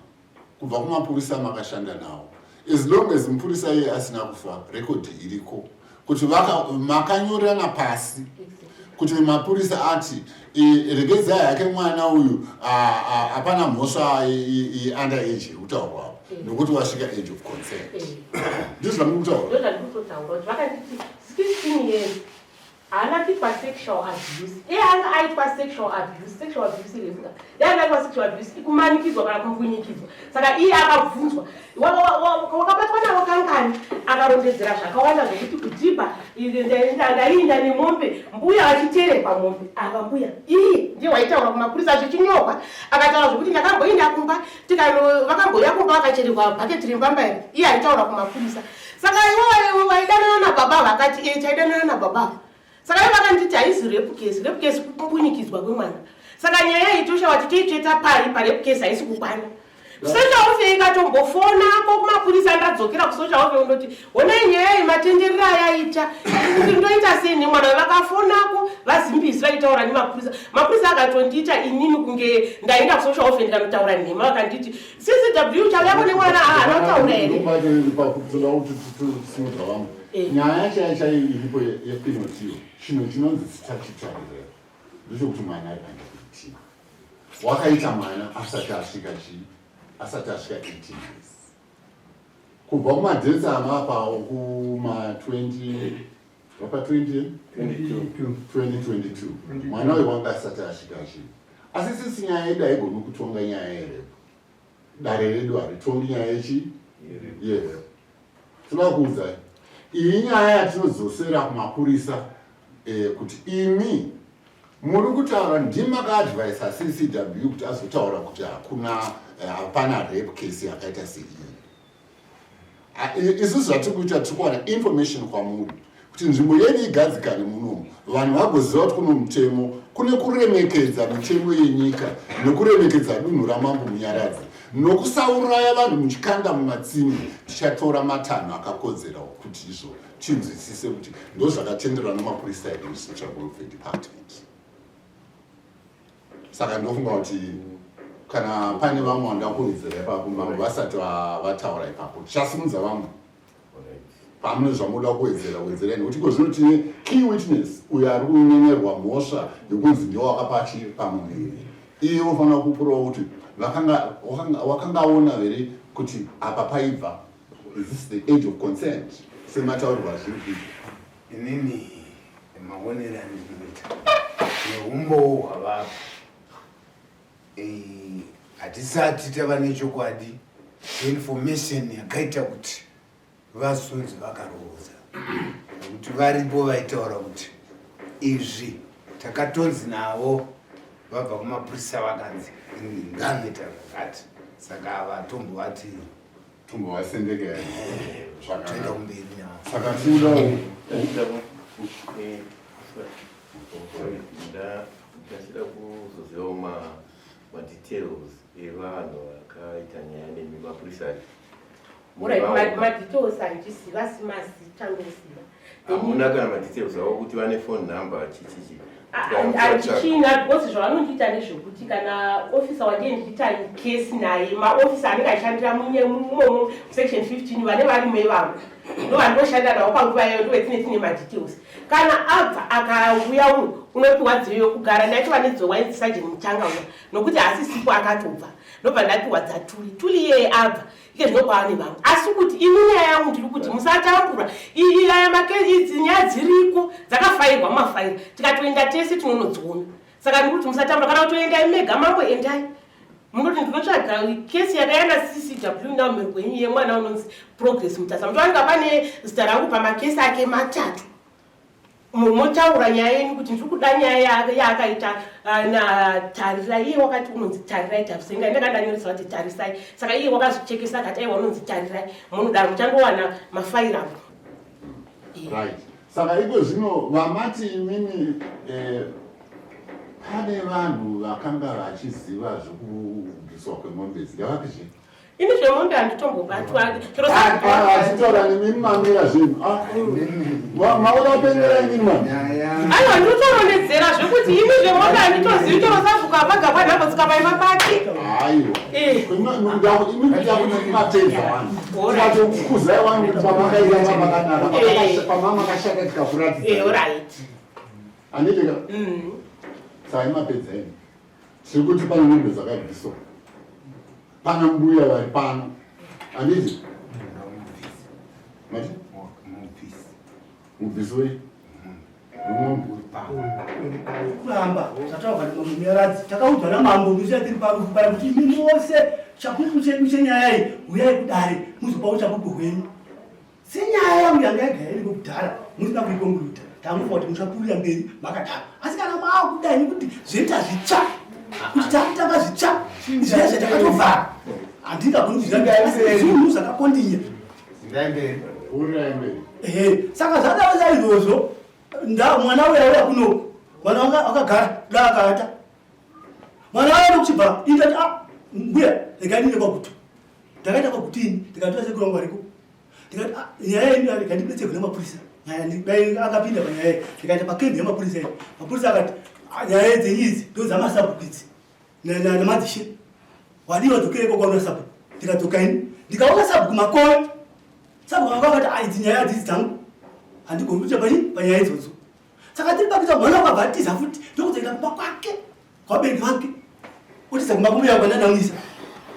kubva kumapurisa makashanda nawo, as long as mupurisa iye asina kufa, rekodhi iriko kuti makanyorerana pasi kuti mapurisa ati regedzai hake mwana uyu, hapana mhosva under age iri kutaurwa apo nokuti wasvika age of consent. Ndizvo zvamuri kutaura? Ndozvandikutotaura kuti vakanditi 16 years haana kuitwa sexual abuse. Iye anga aitwa sexual abuse. Sexual abuse irefuka yanga aitwa sexual abuse ikumanikidzwa kana kumbunyikidzwa. Saka iye akabvunzwa, "Wakabatwa navo kangani?" Akarondedzera zvakawanda zvokuti kudhibha ndaiinda nemombe, mbuya vachiterekwa mombe. Ava mbuya iye ndiye waitaura kumapurisa zvichinyorwa. Akataura zvokuti ndakamboinda kumba, vakambouya kumba vakacherekwa bhaketi rembambaira. Iye aitaura kumapurisa. Saka iwo waidanana nababa? Vakati e, taidanana nababa. Saka ivo vakanditi haizi rape case. Rape case kumbunyikidzwa kwemwana. Saka nyaya iyi toshawa kuti toitsveta pari parape case, haisi kukwana. Social welfare ikatombofonako kumapurisa, ndadzokera kusocial welfare undoti honai nyaya iyi matenderero ayaita kuti ndoita sei nemwana. Vakafonako vazimbisi vaitaura nemapurisa. Mapurisa akatondiita inini kunge ndaenda kusocial welfare ndikanotaura nhema. Vakanditi CCW chauyako nemwana haana kutaura here? Toda kuti tisimudza vamwe. Nyaya chaiyo chaiyo iripo yepinotiyo, chinhu chinonzi statutory rape ndechekuti mwana ari under 18, wakaita mwana asati asvika chii, asati asvika 18 years. Kubva kumadates amapa okuma 20 wapa 20 2022, mwana uyu wanga asati asvika chii. Asi sisi nyaya yedu haigoni kutonga nyaya yerape. Dare redu haritongi nyaya yechi yerape. Tinoda kuudzai iyi nyaya yatinodzosera kumapurisa kuti imi muri kutaura ndimakaadvisa CCW kuti azotaura kuti hakuna hapana rape case yakaita seiyi. Isusu zvatiri kuita, tiri kuwana information kwamuri kuti nzvimbo yedu igadzikane munomu, vanhu vagoziva kuti kuno mutemo, kune kuremekedza mitemo yenyika nekuremekedza dunhu raMambo Munyaradzi nokusauraya vanhu muchikanda mumatsime. Tichatora matanho akakodzera kuti izvo tinzwisise kuti ndo zvakatenderwa nemapurisa edu, Social Welfare Department. Saka ndofunga kuti kana pane vamwe vanoda kuwedzera ipapo, mambo vasati vataura ipapo, tichasimudza vamwe. Pamune zvamunoda kuwedzera, wedzerai, nekuti iko zvino tine key witness uyo ari kunyenyerwa mhosva yekunzi ndiwo wakapa pamuviri. Iye unofanira kupurawo kuti wakangaona here kuti apa paibva, is this the age of consent semataurirwa azviri kuita? Inini maonero andinoita neumbowo hwavapo, hatisati tava nechokwadi cheinformation yakaita kuti vazonzi vakaroodza, nekuti varipo vaitaura kuti izvi takatonzi navo vabva kumapurisa, vakanzi nganoita zvakati. Saka ava tombovati tombovasendekera. Toenda kumberi navo. Saka tinodawo Ndachida kuzozivawo madetails evanhu vakaita nyaya nemi, mapurisa acho. Alright, madetails handiziva, asi mazita ndoziva. Hamuna kana madetails avo kuti vane phone number chichichi? Handichina, because zvavanondiita ndezvekuti kana ofisa wandiye ndichiita kesi naye, maofisa anenge achishandira mumomo section 15 vane varimo ivavo, ndo vandinoshanda navo panguva iyoyo, ndo vetine tine madetails. Kana abva akauya uno, unopiwa dziyo yokugara. Ndaitova nedzowa sajeni Mutanga uya, nokuti haasisipo, akatobva, ndobva ndapiwa dzatuli tuli. Iyeye abva ike zvino kwaane vamwe. Asi kuti ini nyaya yangu ndiri kuti musatambura. Aya idzi nyaya dziriko, dzakafairwa mumafaira, tikatoenda tese tinonodziona. Saka ndiri kuti musatambura. Kana kutoendai mega, mambo, endai munoti ndinotsvaga kesi yakayana CCW namhero kwenyu yemwana unonzi Progress Mutasa. Mutowanika pane zita rangu pamakesi ake matatu. Motaura nyaya yenyu kuti ndiri kuda nyaya yaakaita naTarirai. Iye wakati unonzi Tarirai Tarusenga. Ndakandanyoresa kuti Tarisai, saka iye wakazochekesa akati aiwa, unonzi Tarirai. Munodaro muchandowana mafaira avo. Right, saka iko zvino vamati imimi pane vanhu vakanga vachiziva zvokubviswa kwemombe, ndavapizve? Ini zvemombe handitombobatwa chero. Achitaura nemi mamira zvinhu. Maona pendera imini mani. Aiwa, ndinotorondedzera zvekuti ini zvemombe handitozivi. Chero sabhuku apagabwa nhambo tsikapaima pake. Aiwa, imi kuda kuti mapedza vanhu, tikatokukuzai vanhu kuti pamakaita makanaka, pamamakashata tikakuratidza. Handitika saka imapedza imi. Tiri kuti pane mombe dzakabviswa, pana mbuya vari pano, handiti? Mati mubvisi wei? Kuramba zvataurwa naMunyaradzi, takaudzwa namambo musi tiri parufupara kuti imi mose chapupu chedu chenyaya iyi, huyai kudare muzopa uchapupu hwenyu. Senyaya yangu yanga yagara iriko kudhara, musina kuikonguruta, tamufa kuti muchapurira mberi makadaro. Asi kana maakudai nekuti zvoita zvitsva, kuti takutanga zvitsva, zviya zvatakatovhara handingagoni kuzviramba, zvinhu zvakakondinya. Ehe, saka zvadaro saizvozvo, mwana uya uya kunoku, mwana wanga akagara da akaata, mwana uya ndokuchibva indati, "A mbuya, regai ndine kwakutu." Ndakaita kwakutini, ndikatora sekuru vangu variko, ndikati, "Ah, nyaya iyi regai ndibetserwe nemapurisa." Nyaya dai akapinda panyaya iyi, ndikaita pakembi yemapurisa iyi. Mapurisa akati, "Ah, nyaya dzenyu idzi ndo dzamasabhuku idzi namadzishe, wadii wadzokere kwauna sabhuku?" Ndikadzoka ini, ndikaona sabhuku Makore. Sabhuku Makore akati, "Ah, idzi nyaya dzidzi dzangu, handigoni kuita panyaya idzodzo." Saka tiri pakuita, mwana wakabva atiza futi, ndokudzoenda kumba kwake, kwabereki vake, otiza kumba kwambuya kwandandamisa.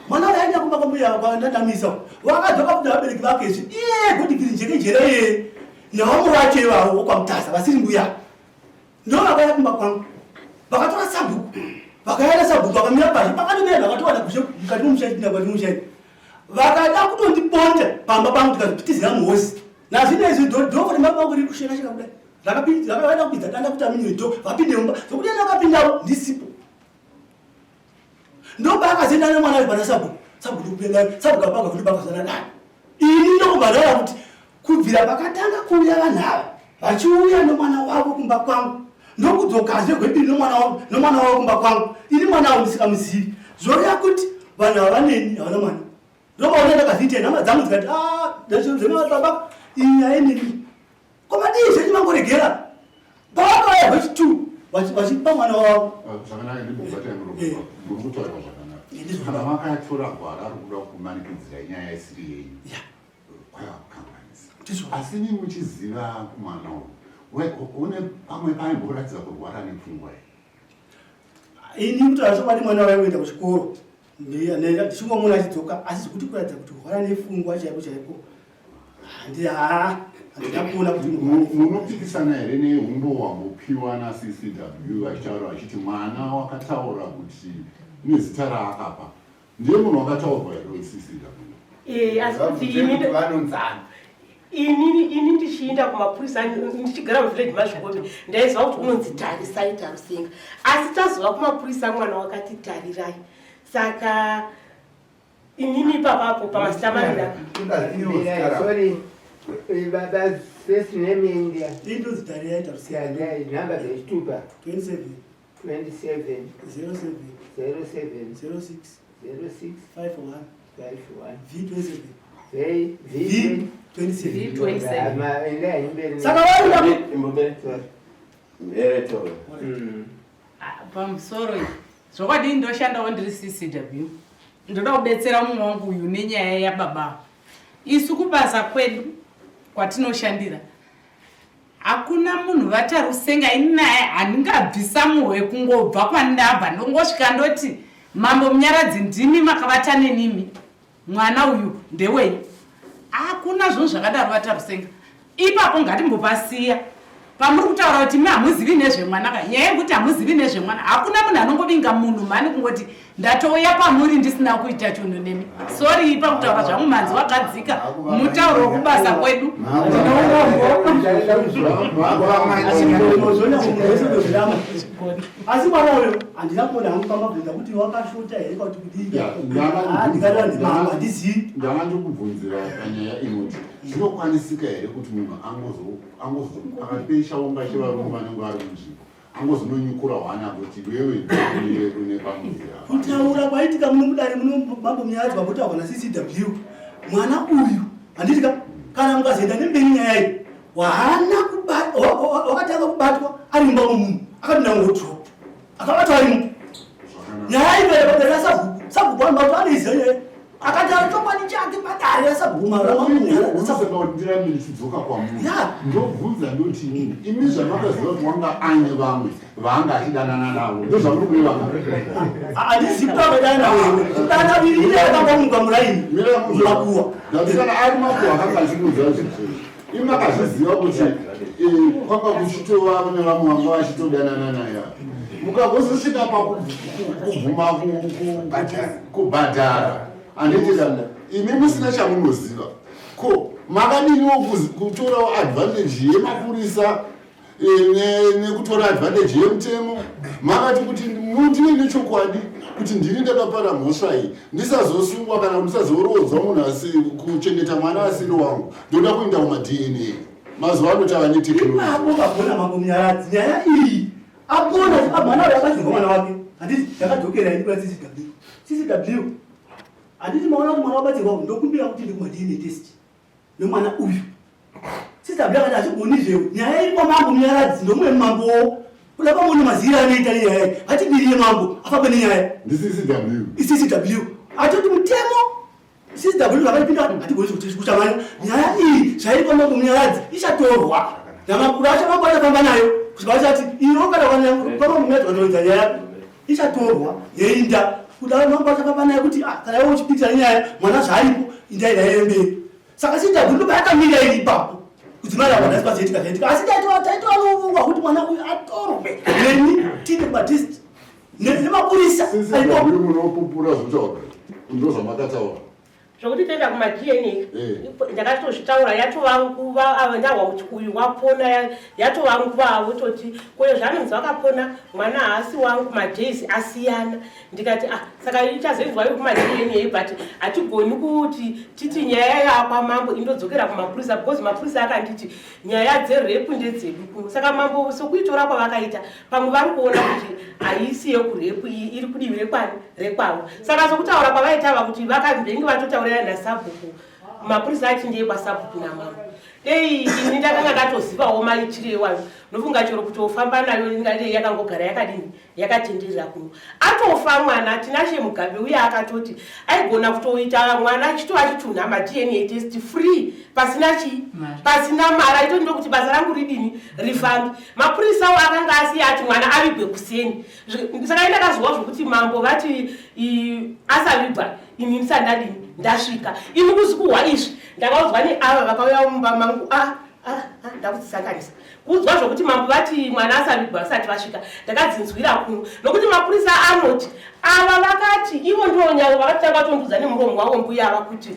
Mwana uyo aenda kumba kwambuya kwandandamisa, wakadzoka kuti vabereki vake izvi, iye Godfrey Njekenjere iyeye nevamwe vacho ivavo wokwaMutasa vasiri mbuya, ndo vakauya kumba kwangu, vakatora sabhuku, vakauya nasabhuku, vakamira pazhe pakatomira, vakatowana kuzhe mukati momusha, chipinda mukati momusha, vakada kutondiponda pamba pangu, tikazopitizira muhosi. Nazvino izvi dhoko remaba riri kusheka sheka kudai, rakavada kupidza danda kuti aminye dho vapinde mumba, zvokuti ena vakapindawo ndisipo. Ndopaakazoenda nemwana uyu pana sabhuku. Sabhuku ndokupinda, sabhuku apaga kuti bakazana dai ini ndokubhadhara kuti kubvira pakatanga kuuya vanhu ava vachiuya nomwana wavo kumba kwangu, ndokudzokazve gwepiri nomwana wavo kumba kwangu, ini mwana wavo ndisikamuzivi, zvoreva kuti vanhu ava vaneni, havana mwana. Ndopaona ndakazviita, hama dzangu dzikati, "Ah, baba, iyi nyaya inini komadii zvenyu mangoregera." Pavakauya hwechi2 vachipa mwana wavo. Zvakanaka, ndibobata muri kutaurwa zvakanaka. Kana makatora gwara rokuda kumanikidzira nyaya isiri yenyu, kwaiva kukanganisa. Asi imi muchiziva kumwana uyu une pamwe paimboratidza kurwara nepfungwa here? Ini kutaura chokwadi, mwana waienda kuchikoro, ndichingomuona achidzoka, asi zvekuti kuratidza kuti kurwara nepfungwa chaiko chaiko, handina kuona kuti. Munopikisana here neumbo hwambopiwa naCCW vachitaura vachiti mwana wakataura kuti nezita raakapa ndiye munhu wakataurwa here weCCW? Asi kuti ini Vanonzana. Inini ndichiinda kumapurisa, ndichigara muvillage Mazvikobe, ndaiziva kuti unonzi Tarisai Tarusenga, asi tazova kumapurisa mwana wakati Tarirai. Saka inini ipapapo pamasita maviri apa. Sorry, baba, first name India. Indozi Tarirai Tarusenga. Nhamba dzechitupa? 27. 27. 07. 07. 06. 06. 51. 51. V27. V 27. Saka vaida Ah, pamusoro iyi zvokwadi ndoshandawo ndiri ccw ndoda kubetsera mumwe wangu uyu nenyaya yababa isu kubasa kwedu kwatinoshandira Hakuna munhu vatarusenga ini naye handingabvisa muhwe kungobva kwandabva ndongosvika ndoti mambo munyaradzi ndimi makavata nenimi mwana uyu ndewenyu hakuna zvinhu zvakadaro vatarusenga ipapo ngatimbopasiya pamuri kutaura kuti imi hamuzivi nezvemwana ka nyaya yekuti hamuzivi nezvemwana hakuna munhu anongovinga munhu mhani kungoti Ndatouya pamuri ndisina kuita chunhu nemi. Sorry pakutaura zvangu manzi wakadzika mutauro wekubasa kwedu. Asi mwana uyo handina kuona hangu pamabvunza kuti wakashota here kuti kudii. Ndikadana ndimama handizivi. Ndanga ndikubvunzira panyaya inoti zvinokwanisika here kuti munhu angozo angozo pakati pechaunga chevarume vanenge vari munzvimbo angozononyukura hwana kuti iwewe ndiwe une pamuviri apa. Kutaura kwaitika muno mudare muno mambo Munyaradzi vambotaurwa naCCW mwana uyu handiti ka kana mukazoenda nemberi nyaya iyi waana wakatanga kubatwa ari mumba momunhu akapinda muwodrop akabatwa arimo nyaya iyi padare rasabhuku sabhuku vanhu vato anoiziva nyaya akataura chokwadi chake padare rasabhuku maramandirambe ndichidzoka kwamuri ndobvunza ndoti inini imi zvamakaziva kuti wanga aine vamwe vaanga achidanana navo ndozvamuri kureva handizivi kuti akadana kudana viri akangomuka muraini makuwa ndatikana ari makuwa akanga achimuudza zvinhu imi makazviziva kuti eh, kwanga kuchitova nevamwe vanga vachitodanana naye mukagozosvika pakubvuma kubhadhara handiti kana imi musina chamunoziva ko makadiniwo kutorawo advantage yemapurisa eh, nekutora advantage yemutemo makati kuti mundive nechokwadi kuti ndini ndakapara mhosva iyi ndisazosungwa kana ndisazoroodzwa munhu asi kuchengeta mwana asiri wangu ndoda kuenda kumadna mazuva ano tava neteknology magona mambo munyaradzi nyaya iyi apona mwana uyo akadzingwa mwana wake handiti ndakadzokera ini kuna ccw ccw handiti maona kuti mwana wabatsirwa ndokumbira kuti ndi kumadna test nemwana uyu ccw akati hazvigoni zvewe nyaya iri kwamambo munyaradzi ndomumwe mambowo kuda pamwe mazira anoita nenyaya iyi hatibirire mambo afambe nenyaya ndiccw iccw atoti mutemo CCW vakaipinda hatigoni kuchamanya nyaya iyi zvairi kwamambo Munyaradzi ichatorwa namakuru acho mambo achafamba nayo kusvika vachati iro kana kwamambo Munyaradzi vanoridza nyaya ichatorwa yeinda kudaro mambo achafamba nayo kuti ah, kana iwe uchipikisa nenyaya mwana zvaaripo inda ida yemberi saka CCW ndopa yakamira iri ipapo kudzimara vanhu asi pazoitika zvaitika asi taitova nourongwa kuti mwana uyu atorwe neni tine batist nemapurisa munopupura zvitaura ndozvamakataura zvokuti toenda kumadna eh. ndakatozvitaura yatova nguva ava ndahwa kuti uyu wapona yatova nguva avo toti koyo zvanonzi wakapona mwana haasi wangu madays asiyana ndikati ah saka ichazoinzwa yo kumadna but hatigoni kuti titi nyaya yakwamambo indodzokera kumapurisa because mapurisa akanditi nyaya dzerepu ndedzedu kuno saka mambo sokuitora kwavakaita pamwe vari kuona kuti haisi yekurepu iyi iri kudivi rekwani rekwavo saka sokutaura kwavaitava kuti vakambenge vatotaurira nasabhuku mapurisa achi ndiye kwasabhuku namambo dei ini ndakanga ndatozivawo maitire iwayo nofunga chero kutofamba nayo ingadei yakangogara yakadini yakatenderera kuno atofa mwana tinashe mugabe uye akatoti aigona kutoita mwana achitova chitunha madna test free pasina chii pasina mari aitoti ndokuti basa rangu ridini rifambi mapurisawo akanga asiya ati mwana avigwe kuseni saka indakazwa zvokuti mambo vati asavigwa ini ndisandadini ndasvika ini kuzikuhwa izvi ndakaudzwa neava vakauya mumba mangu a ah, ah, ah, ndakudzisanganisa kuudzwa zvokuti mambo vati mwana asavigwa vasati vasvika ndakadzinzwira kuno nokuti mapurisa anoti ava vakati ivo ndivo nyavo vakatanga vatondiudza nemuromo wavo mbuya ava kuti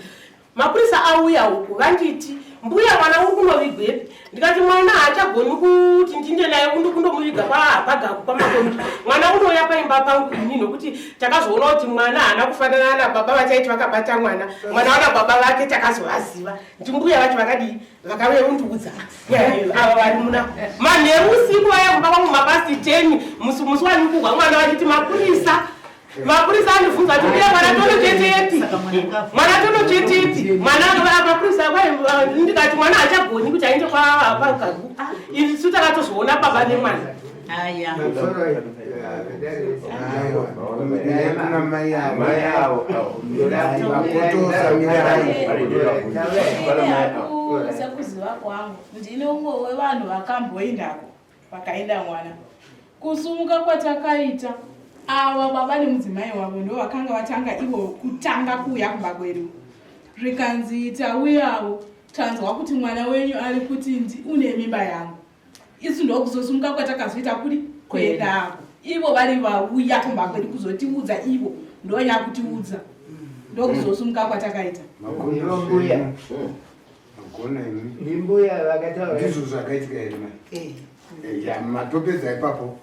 mapurisa auya uku vanditi mbuya mwana uri kunovigwepi ndikati mwana haachagoni kuti ndinde naye kundomuviga kwapagaku kwamakondi mwana unouya paimba pangu ini nokuti takazoona kuti mwana haana kufanana nababa vachaiti vakabata mwana mwana wana baba vake takazovaziva ndimbuya vacho vakadii vakauya kundiudza nyaya iyo ava vari muna manheru usiku vaya kumba kwangu mapasti 10 musi musi wanikugwa mwana vachiti mapurisa mapurisa andibvunza kuti mbuya mwana tonochetepi mwana tonochetepi Mwana mapurisa ndikati mwana haachagoni kuti aende kwakagu. Isu takatozoona baba nemwana. Aya. Sekuziva kwangu ndine umwe wevanhu vakamboendako vakaenda mwana kusumuka kwatakaita ava baba nemudzimai wavo ndo vakanga vatanga ivo kutanga kuuya kumba kwedu zvikanzi tauyawo tanzwa kuti mwana wenyu ari kuti une mimba yangu isu ndokuzosumuka kwatakazoita kuri kuendako ivo vari vauya kumba kwedu kuzotiudza ivo ndonyakutiudza ndokuzosumuka kwatakaita. Mbuya. Ndimbuya vakataura. Ndizvo zvakaitika here mai? Eh. Eh, ya matopedza ipapo.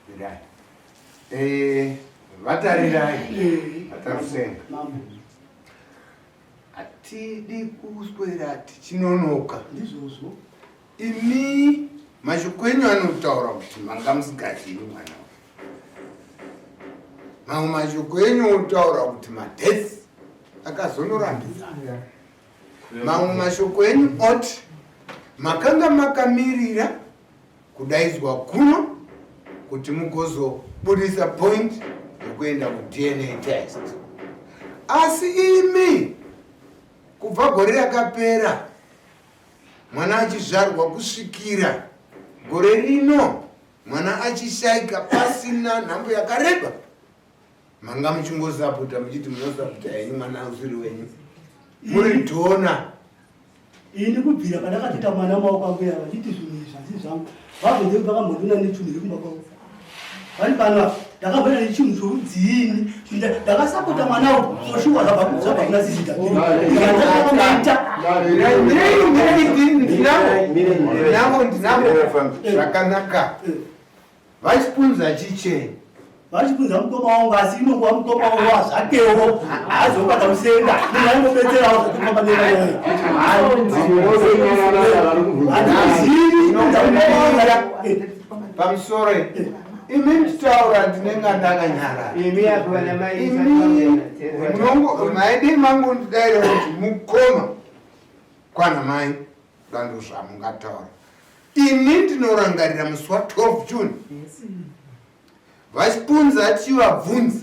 Mirai. Eh, vatarirai. Vatarusenga. Hatidi kuswera tichinonoka. Ndizvozvo. Imi mashoko enyu anotaura kuti manga musingazivi mwana uyu. Mamwe mashoko enyu otaura kuti madeaths akazonorambidzana. Mamwe mashoko enyu oti makanga makamirira kudaidzwa kuno kuti mugozobudisa point yekuenda kuDNA test. Asi imi kubva gore rakapera mwana achizvarwa kusvikira gore rino mwana achishaika pasina nhambo yakareba manga muchingosapota muchiti munosapota henyu mwana usiri wenyu muri dhona. Ini kubvira pandakatoita mwana maoko angu yava vachiti zvinhu izvi hazii zvangu vabvunze kuti vakambondiona nechinhu here kumba kwavo vari pano apa ndakamboenda nechinhu chorudziini ndakasapota mwana uyu for sure zvabva kuna sisita ndakaita ndinavo ndinavo zvakanaka Vachipunza chiche. Vachipunza mukoma wangu asi inongova mukoma wangu wazvakewo haazokwana kusenga munhu aingobetserawo zvekufamba nevayayi. Handizivi punza mukoma wangu. Pamusoro imi muchitaura ndinenge ndakanyarara. Imi apo vana mai Imi maidii mangu ndidaira kuti mukoma kwana mai dando zvamungataura. Ini ndinorangarira musi wa 12 June vachipunza achivabvunza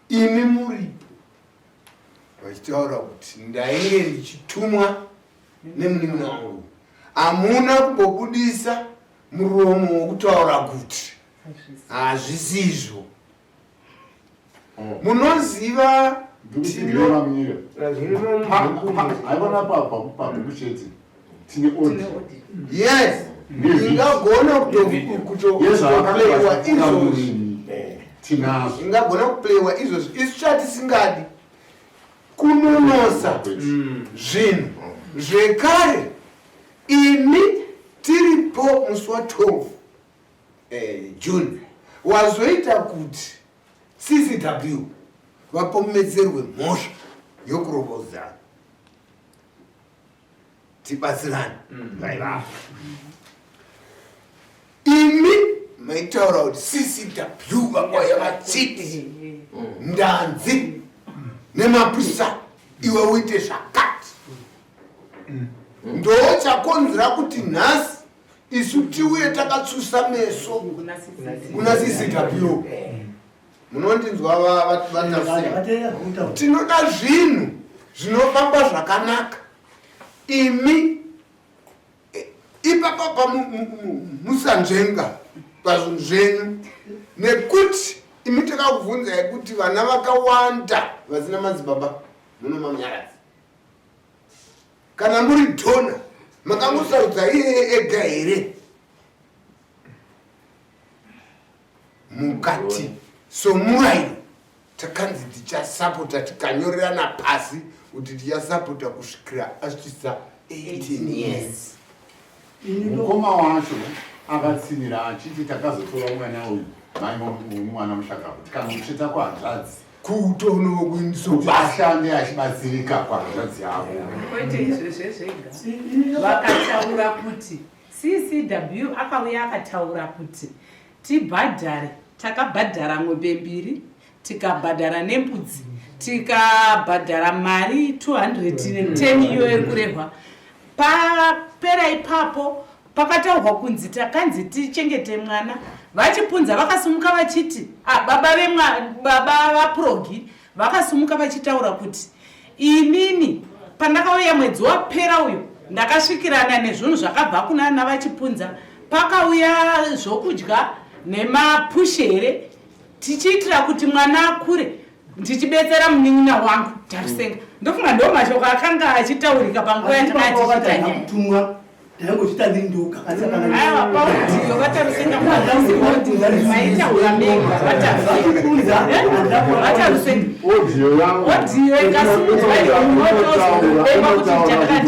imi muripo vachitaura kuti ndainge ndichitumwa nemunin'ina wangu hamuna kumbobudisa muromo wokutaura kuti hazvisizvo Munoziva yes ingagona kutoplaywa izvozvi ingagona kuplaywa izvozvi isu chatisingadi kunonosa zvinhu zvekare imi tiripo musi wa 12 eh, June wazoita kuti CCW vapomedzerwe mhosva yokurovodzana tibatsirane vaivapo imi maitaura kuti CCW vakauya vachiti ndanzi nemapurisa iwe uite zvakati ndochakonzera kuti nhasi isu tiuye takatsusa meso kuna ccw munondinzwa vatasi tinoda zvinhu zvinofamba zvakanaka imi e, ipapapa musanzvenga pazvinhu zvenyu nekuti imi takakubvunzai kuti vana vakawanda vasina madzibaba munomanyaradza Kana muri donor makangosarudza iyeye ega here? Mukati somurayiro takanzi tichasapota tikanyorerana pasi kuti tichasapota kusvikira asvitsa 18 years. Mukoma wacho akatsinira achiti takazotora mwana uyu mai mwana mushakabvu tikanomutsveta kuhanzvadzi kutonokuinsoashande achibatsirika kuhanzvadzi yavo. Kwete izvezve zvega vakataura kuti CCW akauya akataura kuti tibhadhare takabhadhara mombe mbiri tikabhadhara nembudzi. Tikabhadhara mari 210 iyo iri kurehwa. Papera ipapo pakataurwa kunzi takanzi tichengete mwana. VaChipunza vakasimuka vachiti ah, baba vemwa baba vaProgi vakasimuka vachitaura kuti inini pandakauya mwedzi wapera uyu ndakasvikirana nezvinhu zvakabva kuna ana vaChipunza, pakauya zvokudya nemapushere tichiitira kuti mwana akure, ndichibetsera munin'ina wangu Tarusenga. Ndofunga ndo mashoko akanga achitaurika panguva yatakatichiita nyaya. Kutumwa ndaingochita ndiri ndoga. Aiwa, paudiyo vaTarusenga maitaura mega. VaTarusenga, audio ikasimudzwa inotozoema kuti chakati.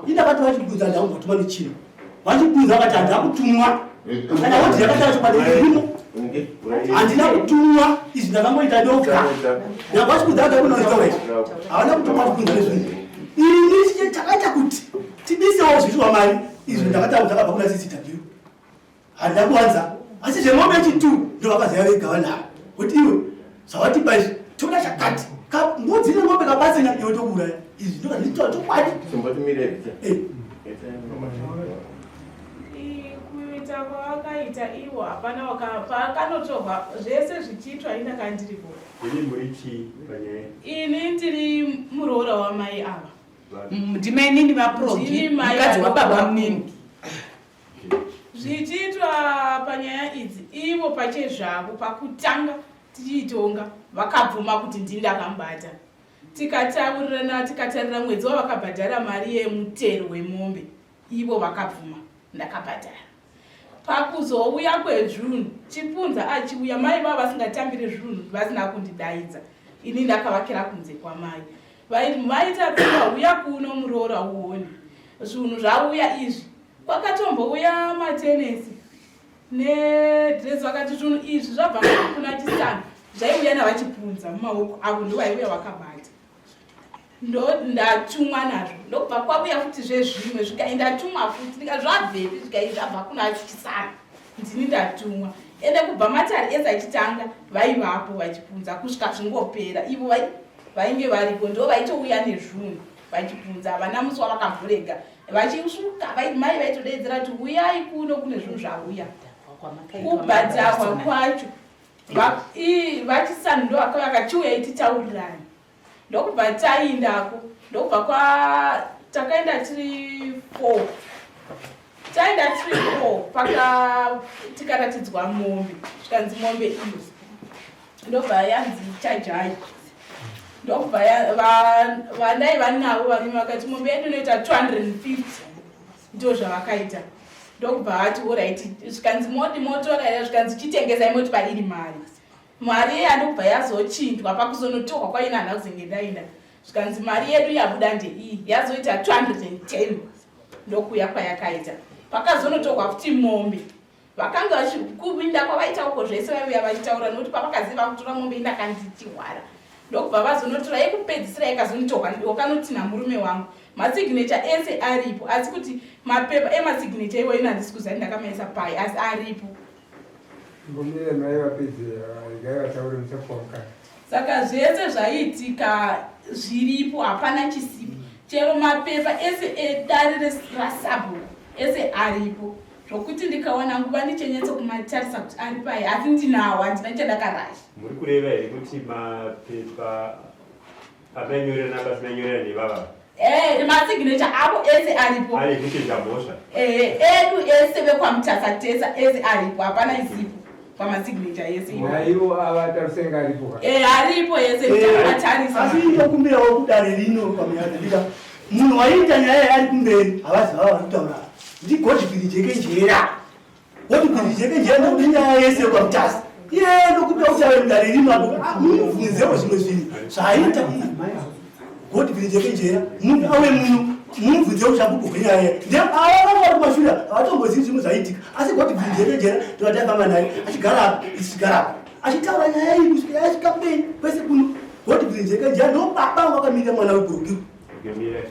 Indakati vachibvunza ndakumbotuma nechino, vachibvunza vakati handina kutumwa. Kana audio yakataura chokwadi irimo, handina kutumwa, izvi ndakangoita ndoga. Ndakavachibvunza vakati kunoitaura izvi havana kutumwa. Vachibvunza nezvinhu ini chakaita kuti tibisewo zvichiwa mari izvi, ndakataura zvakabva kuna CCW, handina kuwanza. Asi zvemombe chitu ndo vakaziva vega vanhu ava kuti iwe zvawatipa izvi toda chakati, mbudzi nengombe kabatsina, iwe tokuuraya. Izvi ndokazvitaura chokwadi. Eh. Kuita kwavakaita ivo hapana paakanotorwa zvese zvichiitwa indaka ndiripo. Ini muri chii panyaya? Ini ndiri muroora wamai ava. Ndimainini vaProgi. Ndini mai mukadzi wababa vababa. Munini. Zvichiitwa panyaya idzi, ivo pachezvavo pakutanga tichiitonga vakabvuma kuti ndini ndakambata. Tikataurirana, tikatarira mwedzi wavakabhadhara mari yemutero wemombe, ivo vakabvuma ndakabhadhara. Pakuzouya kwezvinhu, Chipunza achiuya, mai vavo vasingatambiri zvinhu vasina kundidaidza, ini ndakavakira kunze kwamai. Vaita pfungwa, uya kuno muroora uone zvinhu zvauya izvi. Kwakatombouya matenesi nedress, vakati zvinhu izvi zvabva kuna Chisana, zvaiuya navaChipunza mumaoko avo, ndovaiuya vakabata. Ndo ndatumwa nazvo. Ndokubva kwavuya futi zvezvimwe, zvikai ndatumwa futi. Ndika zvabvepi? Zvikai zvabva kuna Chisana, ndini ndatumwa. Ende kubva matare ese achitanga vaivapo vaChipunza kusvika zvingopera. Ivo vainge varipo, ndo vaitouya nezvinhu vaChipunza, havana musi wavakamborega vachisvuka. Mai vaitodeedzera kuti uyai kuno kune zvinhu zvauya. Kubhadharwa kwacho vaChisanu ndo vakauya vakachiuyai titaurirani. Ndokubva taindako, ndokubva kwa takaenda tiri four, taenda tiri four. Paka tikaratidzwa mombe, zvikanzi mombe iyo ndobva yanzi chajai. Ndokubva vandai vanavo varume vakati mombe yedu inoita 250, ndo zvavakaita. Ndokubva vati alright, zvikanzi modi motora here? Zvikanzi chitengesai moti pairi mari. Mari iya ndokubva yazochinjwa pakuzonotorwa kwaina, hana kuzenge ndaenda. Zvikanzi mari yedu yabuda ndeiyi, yazoita 210, ndokuuya kwayakaita. Pakazonotorwa futi mombe, vakanga vachikupinda kwavaita uko zvese vaiuya vachitaura, nokuti pavakaziva kutora mombe indakandichihwara. Ndokubva vazonotora yekupedzisira yakazonotorwa, wakanotinha murume wangu. Masignature ese aripo, asi kuti mapepa emasignature iwo ina handisi kuziva ndakamaisa pai, asi aripo. Mbomire mai vapedze, regai vataure, musapuwa mukana. Saka zvese zvaiitika zviripo, hapana chisipo. Chero mapepa ese edare rasabhuku ese aripo, zvokuti ndikawana nguva ndichenyatso kumatarisa kuti ari pai, asi ndinawo, handina chandakarasha. Muri kureva here kuti mapepa amainyorerana pasinanyorera nevava? Eh, masignature avo ese aripo. Ari ekuchinja mhosva? Eh, edu ese vekwaMutasa tesa ese aripo, hapana isipo pamasignature ese iwo. Naivo ava Tarusenga aripo ka? Eh, aripo ese, ndichamatarisa. Asi ndokumbirawo kudare rino pamuyazandika munhu waiita nyaya ari kumberi havazi vava vari kutaura, ndiGodfrey Jekenjera. Godfrey Jekenjera ndokuti nyaya yese yekwaMutasa iye, ndokumbira kuti ave mudare rino apo mumubvunzewo zvimwe zvinhu zvaaita. Godfrey Jekenjera munhu auye muno mumubvunzewo uchapupu hwenyaya. Ava vanga vari kumashure havatombozivi zvimwe zvaiitika, asi Godfrey Jekenjera ndovataifamba naye achigara apa, ichichigara apa, achitaura nyaya iyi kusvika yasvika mberi kwese kuno. Godfrey Jekenjera ndo baba vakamirira mwana wegurugiro. Gemire.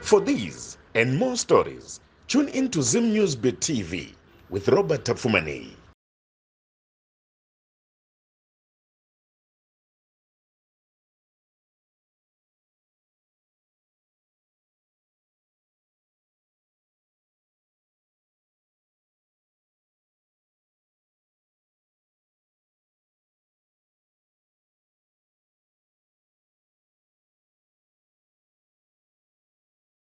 For these and more stories, tune in to Zim News Bit TV with Robert Tafumani.